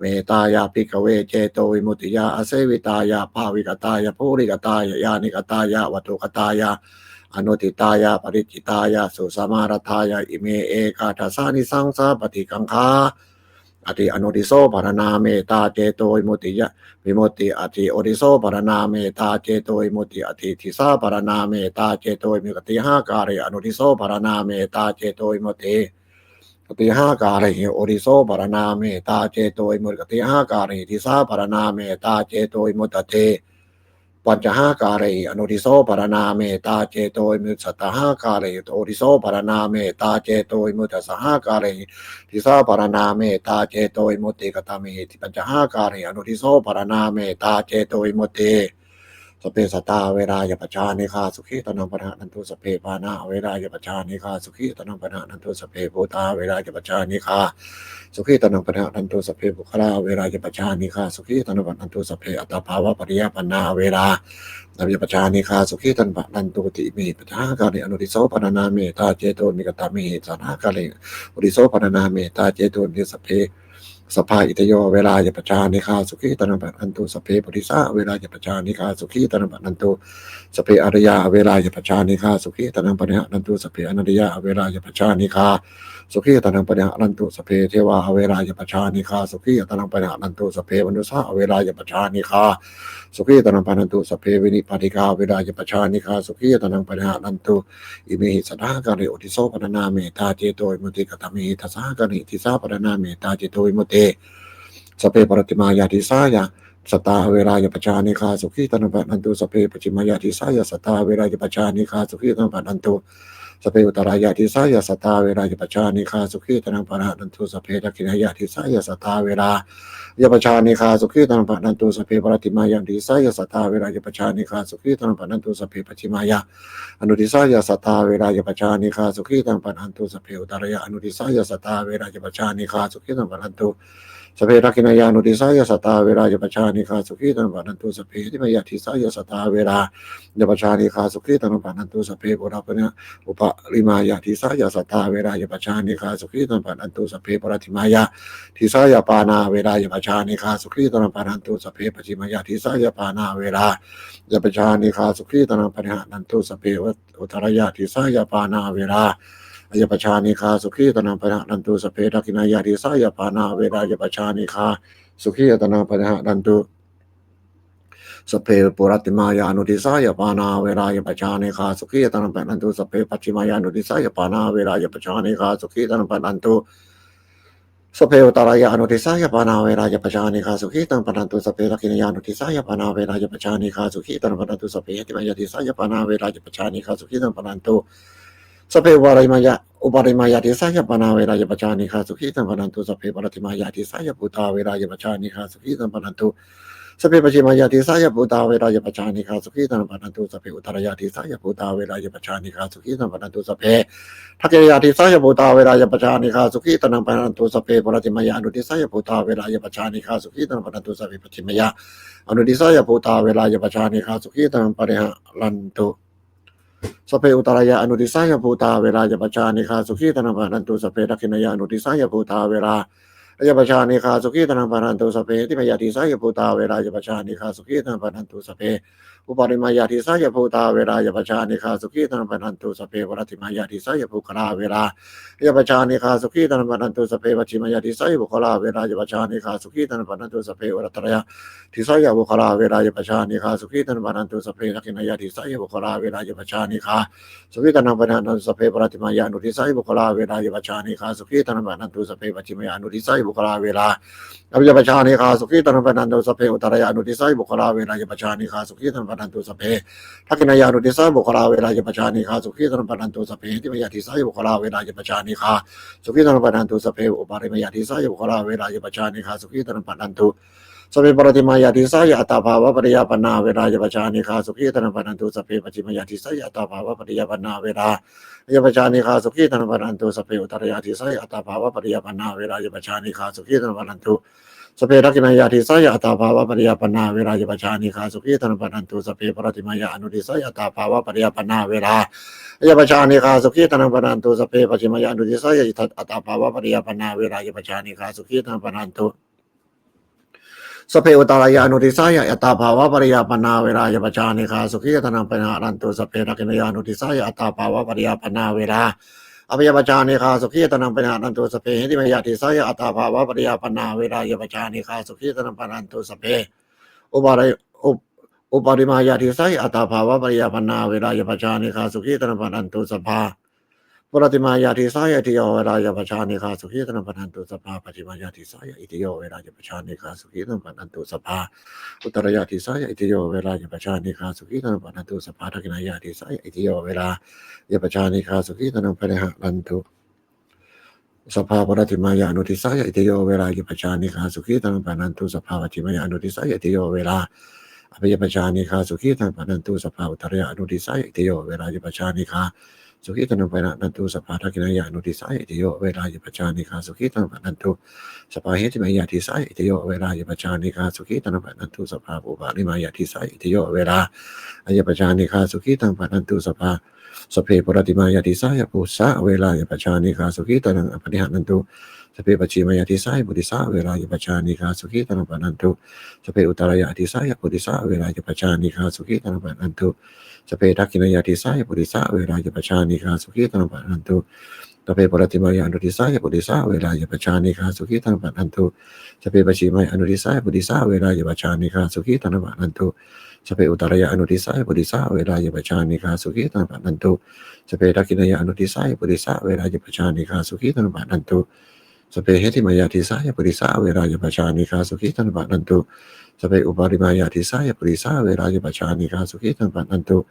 Mettāya bhikkhave cetovimuttiyā āsevitāya bhāvitāya purikatāya yānikatāya vatthukatāya anuṭṭhitāya parittāya susamāraddhāya ime ekādasānisaṃsā paṭikaṅkhā. Atthi anodhiso pharaṇā mettā cetovimuttiyā vimutti, atthi odhiso pharaṇā mettā cetovimutti, atthi disā pharaṇā mettā cetovimutti, katihākāre anodhiso pharaṇā mettā cetovimutti, katihākāre odhiso pharaṇā mettā cetovimutti, katihākāre disā pharaṇā mettā cetovimutti, pañcahākāre anodhiso pharaṇā mettā cetovimutti, sattahākāre odhiso pharaṇā mettā cetovimutti, dasahākāre disā pharaṇā mettā cetovimutti, katame pañcahākāre anodhiso pharaṇā mettā cetovimutti. Sabbe sattā averā abyāpajjhā anīghā sukhī attānaṃ pariharantu. Sabbe pāṇā averā abyāpajjhā anīghā sukhī attānaṃ pariharantu. Sabbe bhūtā averā abyāpajjhā anīghā sukhī attānaṃ pariharantu. Sabbe puggalā averā abyāpajjhā anīghā sukhī attānaṃ pariharantu. Sabbe attabhāvapariyāpannā averā abyāpajjhā anīghā sukhī attānaṃ pariharantu. Atthi imehi pañcahākārehi anodhiso pharaṇā mettā cetovimutti, katame sattahākārehi odhiso pharaṇā mettā cetovimutti. Sabbe sabbā itthiyo averā abyāpajjhā anīghā sukhī attānaṃ pariharantu. Sabbe purisā averā abyāpajjhā anīghā sukhī attānaṃ pariharantu. Sabbe ariyā averā abyāpajjhā anīghā sukhī attānaṃ pariharantu. Sabbe anariyā averā abyāpajjhā anīghā sukhī attānaṃ pariharantu. Sabbe devā averā abyāpajjhā anīghā sukhī attānaṃ pariharantu. Sabbe manussā averā abyāpajjhā anīghā sukhī attānaṃ pariharantu. Sabbe vinipātikā averā abyāpajjhā anīghā sukhī attānaṃ pariharantu. Imehi sattahākārehi odhiso pharaṇā mettā cetovimutti. Katamehi dasahākārehi disā pharaṇā mettā cetovimutti. Sabbe pacchimāya disāya sattā averā abyāpajjhā anīghā sukhī attānaṃ pariharantu. Sabbe pacchimāya disāya sattā averā abyāpajjhā anīghā sukhī attānaṃ pariharantu. Sabbe uttarāya disāya sattā averā abyāpajjhā anīghā sukhī attānaṃ pariharantu. Sabbe dakkhiṇāya disāya sattā averā abyāpajjhā anīghā sukhī attānaṃ pariharantu. Sabbe pacchimāya disāya sattā averā abyāpajjhā anīghā sukhī attānaṃ pariharantu. Sabbe pacchimāya anudisāya sattā averā abyāpajjhā anīghā sukhī attānaṃ pariharantu. Sabbe uttarāya anudisāya sattā averā abyāpajjhā anīghā sukhī attānaṃ pariharantu. Sabbe dakkhiṇāya anudisāya sattā averā abyāpajjhā anīghā sukhī attānaṃ pariharantu. Sabbe heṭṭhimāya disāya sattā averā abyāpajjhā anīghā sukhī attānaṃ pariharantu. Sabbe uparimāya disāya sattā averā abyāpajjhā anīghā sukhī attānaṃ pariharantu. Sabbe pacchimāya disāya pāṇā averā abyāpajjhā anīghā sukhī attānaṃ pariharantu. Sabbe pacchimāya disāya pāṇā averā abyāpajjhā anīghā sukhī attānaṃ pariharantu. Sabbe uttarāya disāya pāṇā averā abyāpajjhā anīghā sukhī attānaṃ pariharantu. Sabbe dakkhiṇāya disāya pāṇā averā abyāpajjhā anīghā sukhī attānaṃ pariharantu. Sabbe puratthimāya anudisāya pāṇā averā abyāpajjhā anīghā sukhī attānaṃ pariharantu. Sabbe pacchimāya anudisāya pāṇā averā abyāpajjhā anīghā sukhī attānaṃ pariharantu. Sabbe uttarāya anudisāya pāṇā averā abyāpajjhā anīghā sukhī attānaṃ pariharantu. Sabbe dakkhiṇāya anudisāya pāṇā averā abyāpajjhā anīghā sukhī attānaṃ pariharantu. Sabbe heṭṭhimāya disāya pāṇā averā abyāpajjhā anīghā sukhī attānaṃ pariharantu. Sabbe uparimāya uparimāya disāya pāṇā averā abyāpajjhā anīghā sukhī attānaṃ pariharantu. Sabbe puratthimāya disāya bhūtā averā abyāpajjhā anīghā sukhī attānaṃ pariharantu. Sabbe pacchimāya disāya bhūtā averā abyāpajjhā anīghā sukhī attānaṃ pariharantu. Sabbe uttarāya disāya bhūtā averā abyāpajjhā anīghā sukhī attānaṃ pariharantu. Sabbe dakkhiṇāya disāya bhūtā averā abyāpajjhā anīghā sukhī attānaṃ pariharantu. Sabbe puratthimāya anudisāya bhūtā averā abyāpajjhā anīghā sukhī attānaṃ pariharantu. Sabbe pacchimāya anudisāya bhūtā averā abyāpajjhā anīghā sukhī attānaṃ pariharantu. Sabbe uttarāya anudisāya bhūtā averā abyāpajjhā anīghā sukhī attānaṃ pariharantu. Sabbe dakkhiṇāya anudisāya bhūtā averā abyāpajjhā anīghā sukhī attānaṃ pariharantu. Sabbe heṭṭhimāya disāya bhūtā averā abyāpajjhā anīghā sukhī attānaṃ pariharantu. Sabbe uparimāya disāya bhūtā averā abyāpajjhā anīghā sukhī attānaṃ pariharantu. Sabbe puratthimāya disāya puggalā averā abyāpajjhā anīghā sukhī attānaṃ pariharantu. Sabbe pacchimāya disāya puggalā averā abyāpajjhā anīghā sukhī attānaṃ pariharantu. Sabbe uttarāya disāya puggalā averā abyāpajjhā anīghā sukhī attānaṃ pariharantu. Sabbe dakkhiṇāya disāya puggalā averā abyāpajjhā anīghā sukhī attānaṃ pariharantu. Sabbe puratthimāya anudisāya puggalā averā abyāpajjhā anīghā sukhī attānaṃ pariharantu. Sabbe pacchimāya anudisāya puggalā averā abyāpajjhā anīghā sukhī attānaṃ pariharantu. Sabbe uttarāya anudisāya puggalā averā abyāpajjhā anīghā sukhī attānaṃ pariharantu. Sabbe dakkhiṇāya anudisāya puggalā averā abyāpajjhā anīghā sukhī attānaṃ pariharantu. Sabbe heṭṭhimāya disāya puggalā averā abyāpajjhā anīghā sukhī attānaṃ pariharantu. Sabbe uparimāya disāya puggalā averā abyāpajjhā anīghā sukhī attānaṃ pariharantu. sabbe puratthimāya disāya attabhāvapariyāpannā averā abyāpajjhā anīghā sukhī attānaṃ pariharantu. Sabbe pacchimāya disāya attabhāvapariyāpannā averā abyāpajjhā anīghā sukhī attānaṃ pariharantu. Sabbe uttarāya disāya attabhāvapariyāpannā averā abyāpajjhā anīghā sukhī attānaṃ pariharantu. Sabbe dakkhiṇāya disāya attabhāvapariyāpannā averā abyāpajjhā anīghā sukhī attānaṃ pariharantu. Sabbe puratthimāya anudisāya attabhāvapariyāpannā averā abyāpajjhā anīghā sukhī attānaṃ pariharantu. Sabbe pacchimāya anudisāya attabhāvapariyāpannā averā abyāpajjhā anīghā sukhī attānaṃ pariharantu. Sabbe uttarāya anudisāya attabhāvapariyāpannā averā abyāpajjhā anīghā sukhī attānaṃ pariharantu. Sabbe dakkhiṇāya anudisāya attabhāvapariyāpannā averā abyāpajjhā anīghā sukhī attānaṃ pariharantu. Sabbe heṭṭhimāya disāya attabhāvapariyāpannā averā abyāpajjhā anīghā sukhī attānaṃ pariharantu. Sabbe upari up- uparimāya disāya attabhāvapariyāpannā averā abyāpajjhā anīghā sukhī attānaṃ pariharantu. Sabbā puratthimāya disāya itthiyo averā abyāpajjhā anīghā sukhī attānaṃ pariharantu. Sabbā pacchimāya disāya itthiyo averā abyāpajjhā anīghā sukhī attānaṃ pariharantu. Sabbā uttarāya disāya itthiyo averā abyāpajjhā anīghā sukhī attānaṃ pariharantu. Sabbā dakkhiṇāya disāya itthiyo averā abyāpajjhā anīghā sukhī attānaṃ pariharantu. Sabbā puratthimāya anudisāya itthiyo averā abyāpajjhā anīghā sukhī attānaṃ pariharantu. Sabbā pacchimāya anudisāya itthiyo averā abyāpajjhā anīghā sukhī attānaṃ pariharantu. Sabbā uttarāya anudisāya itthiyo averā abyāpajjhā anīghā sukhī attānaṃ pariharantu. Sabbā dakkhiṇāya anudisāya itthiyo averā abyāpajjhā anīghā sukhī attānaṃ pariharantu. Sabbā heṭṭhimāya disāya itthiyo averā abyāpajjhā anīghā sukhī attānaṃ pariharantu. Sabbā uparimāya disāya itthiyo averā abyāpajjhā anīghā sukhī attānaṃ pariharantu. Sabbā sabbe puratthimāya disāya phuṭṭhā averā abyāpajjhā anīghā sukhī attānaṃ pariharantu. Sabbe pacchimāya disāya phuṭṭhissā averā abyāpajjhā anīghā sukhī attānaṃ pariharantu. Sabbe uttarāya disāya phuṭṭhissā averā abyāpajjhā anīghā sukhī attānaṃ pariharantu. Sabbe dakkhiṇāya disāya phuṭṭhissā averā abyāpajjhā anīghā sukhī attānaṃ pariharantu. Sabbe puratthimāya anudisāya phuṭṭhissā averā abyāpajjhā anīghā sukhī attānaṃ pariharantu. Sabbe pacchimāya anudisāya phuṭṭhissā averā abyāpajjhā anīghā sukhī attānaṃ pariharantu. Sabbe uttarāya anudisāya phuṭṭhissā averā abyāpajjhā anīghā sukhī attānaṃ pariharantu. Sabbe dakkhiṇāya anudisāya phuṭṭhissā averā abyāpajjhā anīghā sukhī attānaṃ pariharantu. Sabbe heṭṭhimāya disāya phuṭṭhissā averā abyāpajjhā anīghā sukhī attānaṃ pariharantu. Sabbe uparimāya disāya phuṭṭhissā averā abyāpajjhā anīghā sukhī attānaṃ pariharantu.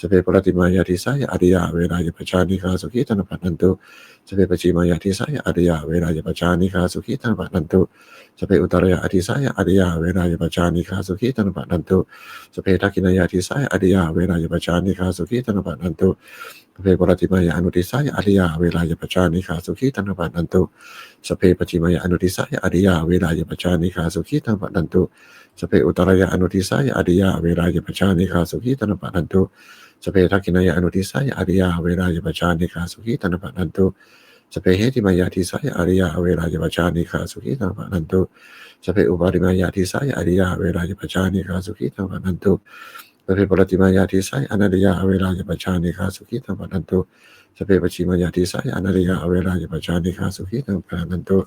Sabbe puratthimāya disāya adiyā averā abyāpajjhā anīghā sukhī attānaṃ pariharantu. Sabbe pacchimāya disāya adiyā averā abyāpajjhā anīghā sukhī attānaṃ pariharantu. Sabbe uttarāya disāya adiyā averā abyāpajjhā anīghā sukhī attānaṃ pariharantu. Sabbe dakkhiṇāya disāya adiyā averā abyāpajjhā anīghā sukhī attānaṃ pariharantu. Sabbe puratthimāya anudisāya adiyā averā abyāpajjhā anīghā sukhī attānaṃ pariharantu. Sabbe pacchimāya anudisāya adiyā averā abyāpajjhā anīghā sukhī attānaṃ pariharantu. Sabbe uttarāya anudisāya adiyā averā abyāpajjhā anīghā sukhī attānaṃ pariharantu. Sabbe dakkhiṇāya anudisāya adiyā averā abyāpajjhā anīghā sukhī attānaṃ pariharantu. Sabbe heṭṭhimāya disāya adiyā averā abyāpajjhā anīghā sukhī attānaṃ pariharantu. Sabbe uparimāya disāya adiyā averā abyāpajjhā anīghā sukhī attānaṃ pariharantu. Sabbe puratthimāya disāya anadiyā averā abyāpajjhā anīghā sukhī attānaṃ pariharantu. Sabbe pacchimāya disāya anadiyā averā abyāpajjhā anīghā sukhī attānaṃ pariharantu.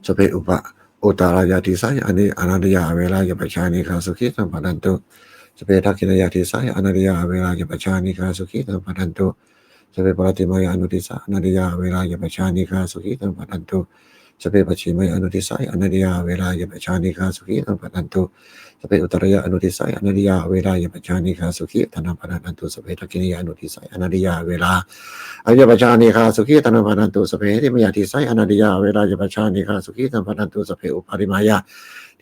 Sabbe upa uttarāya disāya ani anadiyā averā abyāpajjhā anīghā sukhī attānaṃ pariharantu. Sabbe dakkhiṇāya disāya anadiyā averā abyāpajjhā anīghā sukhī attānaṃ pariharantu. Sabbe puratthimāya anudisā anadiyā averā abyāpajjhā anīghā sukhī attānaṃ pariharantu. Sabbe pacchimāya anudisāya anadiyā averā abyāpajjhā anīghā sukhī attānaṃ pariharantu. Sabbe uttarāya anudisāya anadiyā averā abyāpajjhā anīghā sukhī attānaṃ pariharantu. Sabbe dakkhiṇāya anudisāya anadiyā averā abyāpajjhā anīghā sukhī attānaṃ pariharantu. Sabbe heṭṭhimāya disāya anadiyā averā abyāpajjhā anīghā sukhī attānaṃ pariharantu. Sabbe uparimāya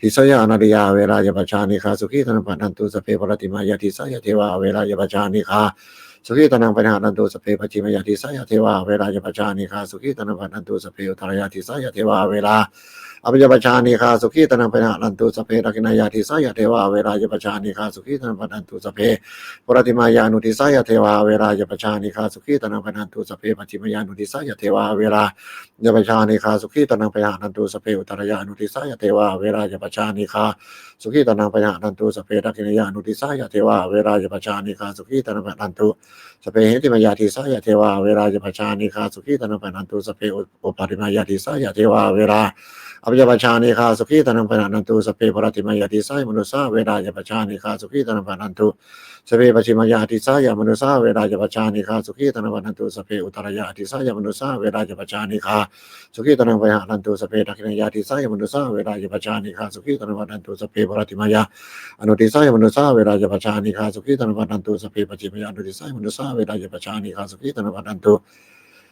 disāya anadiyā averā abyāpajjhā anīghā sukhī attānaṃ pariharantu. Sabbe puratthimāya disāya devā averā abyāpajjhā anīghā sukhī attānaṃ pariharantu. Sabbe pacchimāya disāya devā averā abyāpajjhā anīghā sukhī attānaṃ pariharantu. Sabbe uttarāya disāya devā averā abyāpajjhā anīghā sukhī attānaṃ pariharantu. Sabbe dakkhiṇāya disāya devā averā abyāpajjhā anīghā sukhī attānaṃ pariharantu. Sabbe puratthimāya anudisāya devā averā abyāpajjhā anīghā sukhī attānaṃ pariharantu. Sabbe pacchimāya anudisāya devā averā abyāpajjhā anīghā sukhī attānaṃ pariharantu. Sabbe uttarāya anudisāya devā averā abyāpajjhā anīghā sukhī attānaṃ pariharantu. Sabbe dakkhiṇāya anudisāya devā averā abyāpajjhā anīghā sukhī attānaṃ pariharantu. Sabbe heṭṭhimāya disāya devā averā abyāpajjhā anīghā sukhī attānaṃ pariharantu. Sabbe u- uparimāya disāya devā averā abyāpajjhā anīghā sukhī attānaṃ pariharantu. Sabbe puratthimāya disāya manussā averā abyāpajjhā anīghā sukhī attānaṃ pariharantu. Sabbe pacchimāya disāya manussā averā abyāpajjhā anīghā sukhī attānaṃ pariharantu. Sabbe uttarāya disāya manussā averā abyāpajjhā anīghā sukhī attānaṃ pariharantu. Sabbe dakkhiṇāya disāya manussā averā abyāpajjhā anīghā sukhī attānaṃ pariharantu. Sabbe puratthimāya anudisāya manussā averā abyāpajjhā anīghā sukhī attānaṃ pariharantu. Sabbe pacchimāya anudisāya manussā averā abyāpajjhā anīghā sukhī attānaṃ pariharantu.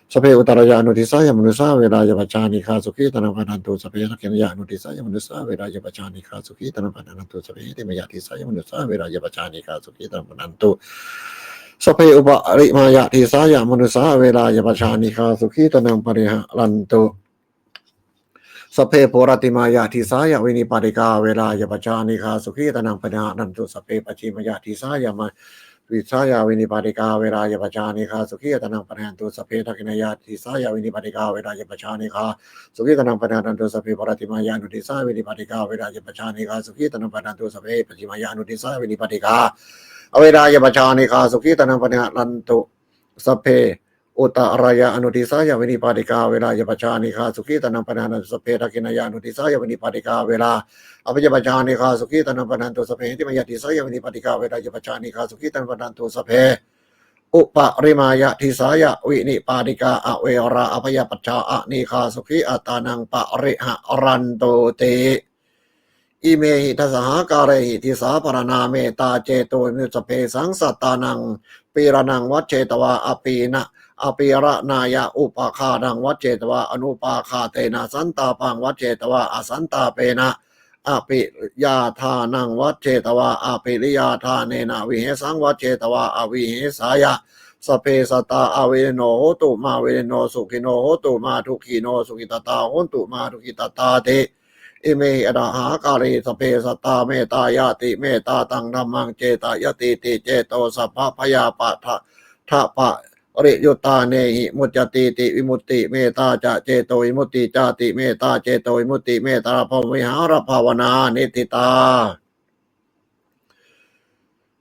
Sabbe uttarāya anudisāya manusā averā yampajjhā anīghā sukhī attānaṃ pariharantu. Sabbe dakkhiṇāya anudisāya manusā averā yampajjhā anīghā sukhī attānaṃ pariharantu. Sabbe heṭṭhimāya disāya manusā averā yampajjhā anīghā sukhī attānaṃ pariharantu. Sabbe uparimāya disāya manusā averā yampajjhā anīghā sukhī attānaṃ pariharantu. Sabbe puratthimāya disāya vinipātikā averā yampajjhā anīghā sukhī attānaṃ pariharantu. Sabbe pacchimāya disāya ma- disāya vinipātikā averā yampajjhā anīghā sukhī attānaṃ pariharantu. Sabbe dakkhiṇāya disāya vinipātikā averā yampajjhā anīghā sukhī attānaṃ pariharantu. Sabbe puratthimāya anudisāya vinipātikā averā yampajjhā anīghā sukhī attānaṃ pariharantu. Sabbe pacchimāya anudisāya vinipātikā averā yampajjhā anīghā sukhī attānaṃ pariharantu. Sabbe uttarāya anudisāya vinipātikā averā yampajjhā anīghā sukhī attānaṃ pariharantu. Sabbe dakkhiṇāya anudisāya vinipātikā averā abyāpajjhā anīghā sukhī attānaṃ pariharantu. Sabbe heṭṭhimāya disāya vinipātikā averā yampajjhā anīghā sukhī attānaṃ pariharantu. Sabbe uparimāya disāya vinipātikā averā abyāpajjhā anīghā sukhī attānaṃ pariharantu ti. Imehi dasahākārehi disāpharaṇā mettācetovimutti. Sabbesaṃ sattānaṃ pīḷanaṃ vajjetvā apīṇa apīḷanāya, upāghātaṃ vajjetvā anupāghātena, santāpaṃ vajjetvā asantāpena, appiyaḍānaṃ vajjetvā appiriyaḍānena, vihesaṃ vajjetvā avihesāya. Sabbe sattā aviriṇo hontu mā viriṇo, sukhino hontu mā dukkhino, sukhitattā hontu mā dukkhitattāti. Imehi atthahākārehi sabbe satte mettāyāti. Mettā taṃ dhammaṃ cetayatīti, ceto sabbabhayappa- -dapariyuttānehi muccatīti vimutti. Mettā ca cetovimutti cāti. Mettā cetovimutti mettābrahmavihārabhāvanā niṭṭhitā.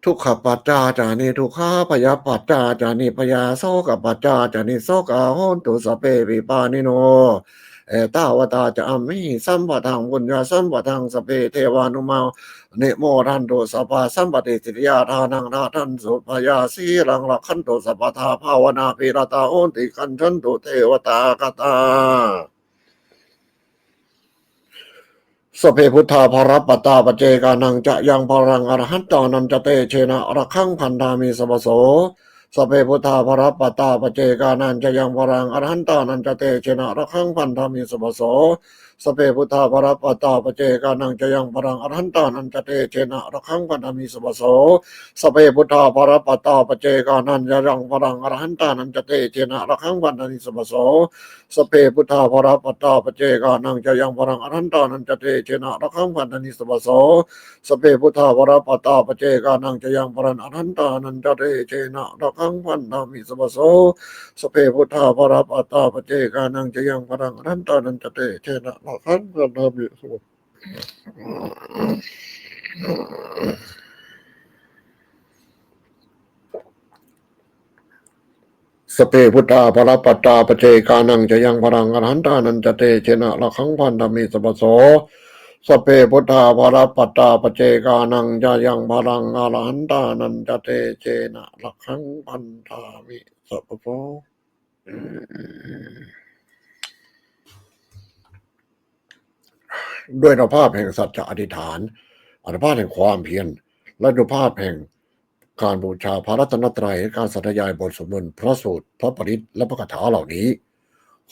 Dukkhappattā ca niddukkhā, bhayappattā ca nibbhayā, sokappattā ca nissokā hontu sabbepi pāṇino. Ettāvatā ca amhehi sambhataṃ puññasampadaṃ sabbe devānumodantu sabbasampattisiddhiyā. Dānaṃ dadantu sabbadasīlaṃ rakkhantu sabbadā bhāvanābhiratā honti gacchantu devatāgatā. Sabbe buddhā balappattā paccekānañca yaṃ balaṃ arahantānañca tejena rakkhaṃ bandhāmi sabbaso. Sabbe buddhā balappattā paccekānañca yaṃ balaṃ arahantānañca tejena rakkhaṃ bandhāmi sabbaso. Sabbe buddhā balappattā paccekānañca yaṃ balaṃ arahantānañca tejena rakkhaṃ bandhāmi sabbaso. Sabbe buddhā balappattā paccekānañca yaṃ balaṃ arahantānañca tejena rakkhaṃ bandhāmi sabbaso. Sabbe buddhā balappattā paccekānañca yaṃ balaṃ arahantānañca tejena rakkhaṃ bandhāmi sabbaso. Sabbe buddhā balappattā paccekānañca yaṃ balaṃ arahantānañca tejena rakkhaṃ bandhāmi sabbaso. Sabbe buddhā balappattā paccekānañca yaṃ balaṃ arahantānañca tejena rakkhaṃ bandhāmi sabbaso. Sabbe buddhā balappattā paccekānañca yaṃ balaṃ arahantānañca tejena rakkhaṃ bandhāmi sabbaso. Sabbe buddhā balappattā paccekānañca yaṃ balaṃ arahantānañca tejena rakkhaṃ bandhāmi sabbaso. ด้วยอานุภาพแห่งสัจจะอธิษฐาน อานุภาพแห่งความเพียร และอานุภาพแห่งการบูชาพระรัตนตรัย และการสาธยายบทสวดมนต์ พระสูตร พระปริตร และพระคาถาเหล่านี้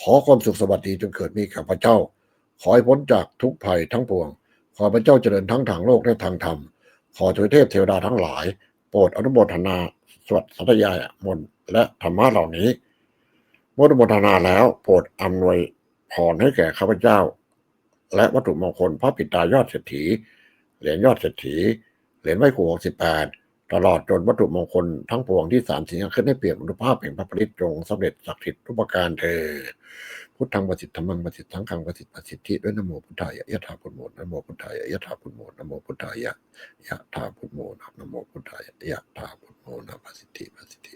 ขอความสุขสวัสดีจงเกิดมีแก่ข้าพเจ้า ขอให้พ้นจากทุกข์ภัยทั้งปวง ขอข้าพเจ้าเจริญทั้งทางโลกและทางธรรม ขอทวยเทพเทวดาทั้งหลาย โปรดอนุโมทนาสวดสาธยายมนต์และธรรมะเหล่านี้ เมื่ออนุโมทนาแล้ว โปรดอำนวยพรให้แก่ข้าพเจ้า และวัตถุมงคลพระปิดตายอดเศรษฐี เหรียญยอดเศรษฐี เหรียญไหว้ครูหกสิบแปด ตลอดจนวัตถุมงคลทั้งปวงที่สามสิงห์ขึ้นให้เปี่ยมอานุภาพแห่งพระปริตร จงสำเร็จศักดิ์สิทธิ์ทุกประการเทอญ Buddhaṃ pasitthi, dhammaṃ pasitthi, saṅghaṃ pasitthi, pasitthi ด้วย Namo Buddhāya, yathā buddhamona, Namo Buddhāya, yathā buddhamona, Namo Buddhāya, yathā buddhamona, Namo Buddhāya, yathā buddhamona, pasitthi, pasitthi,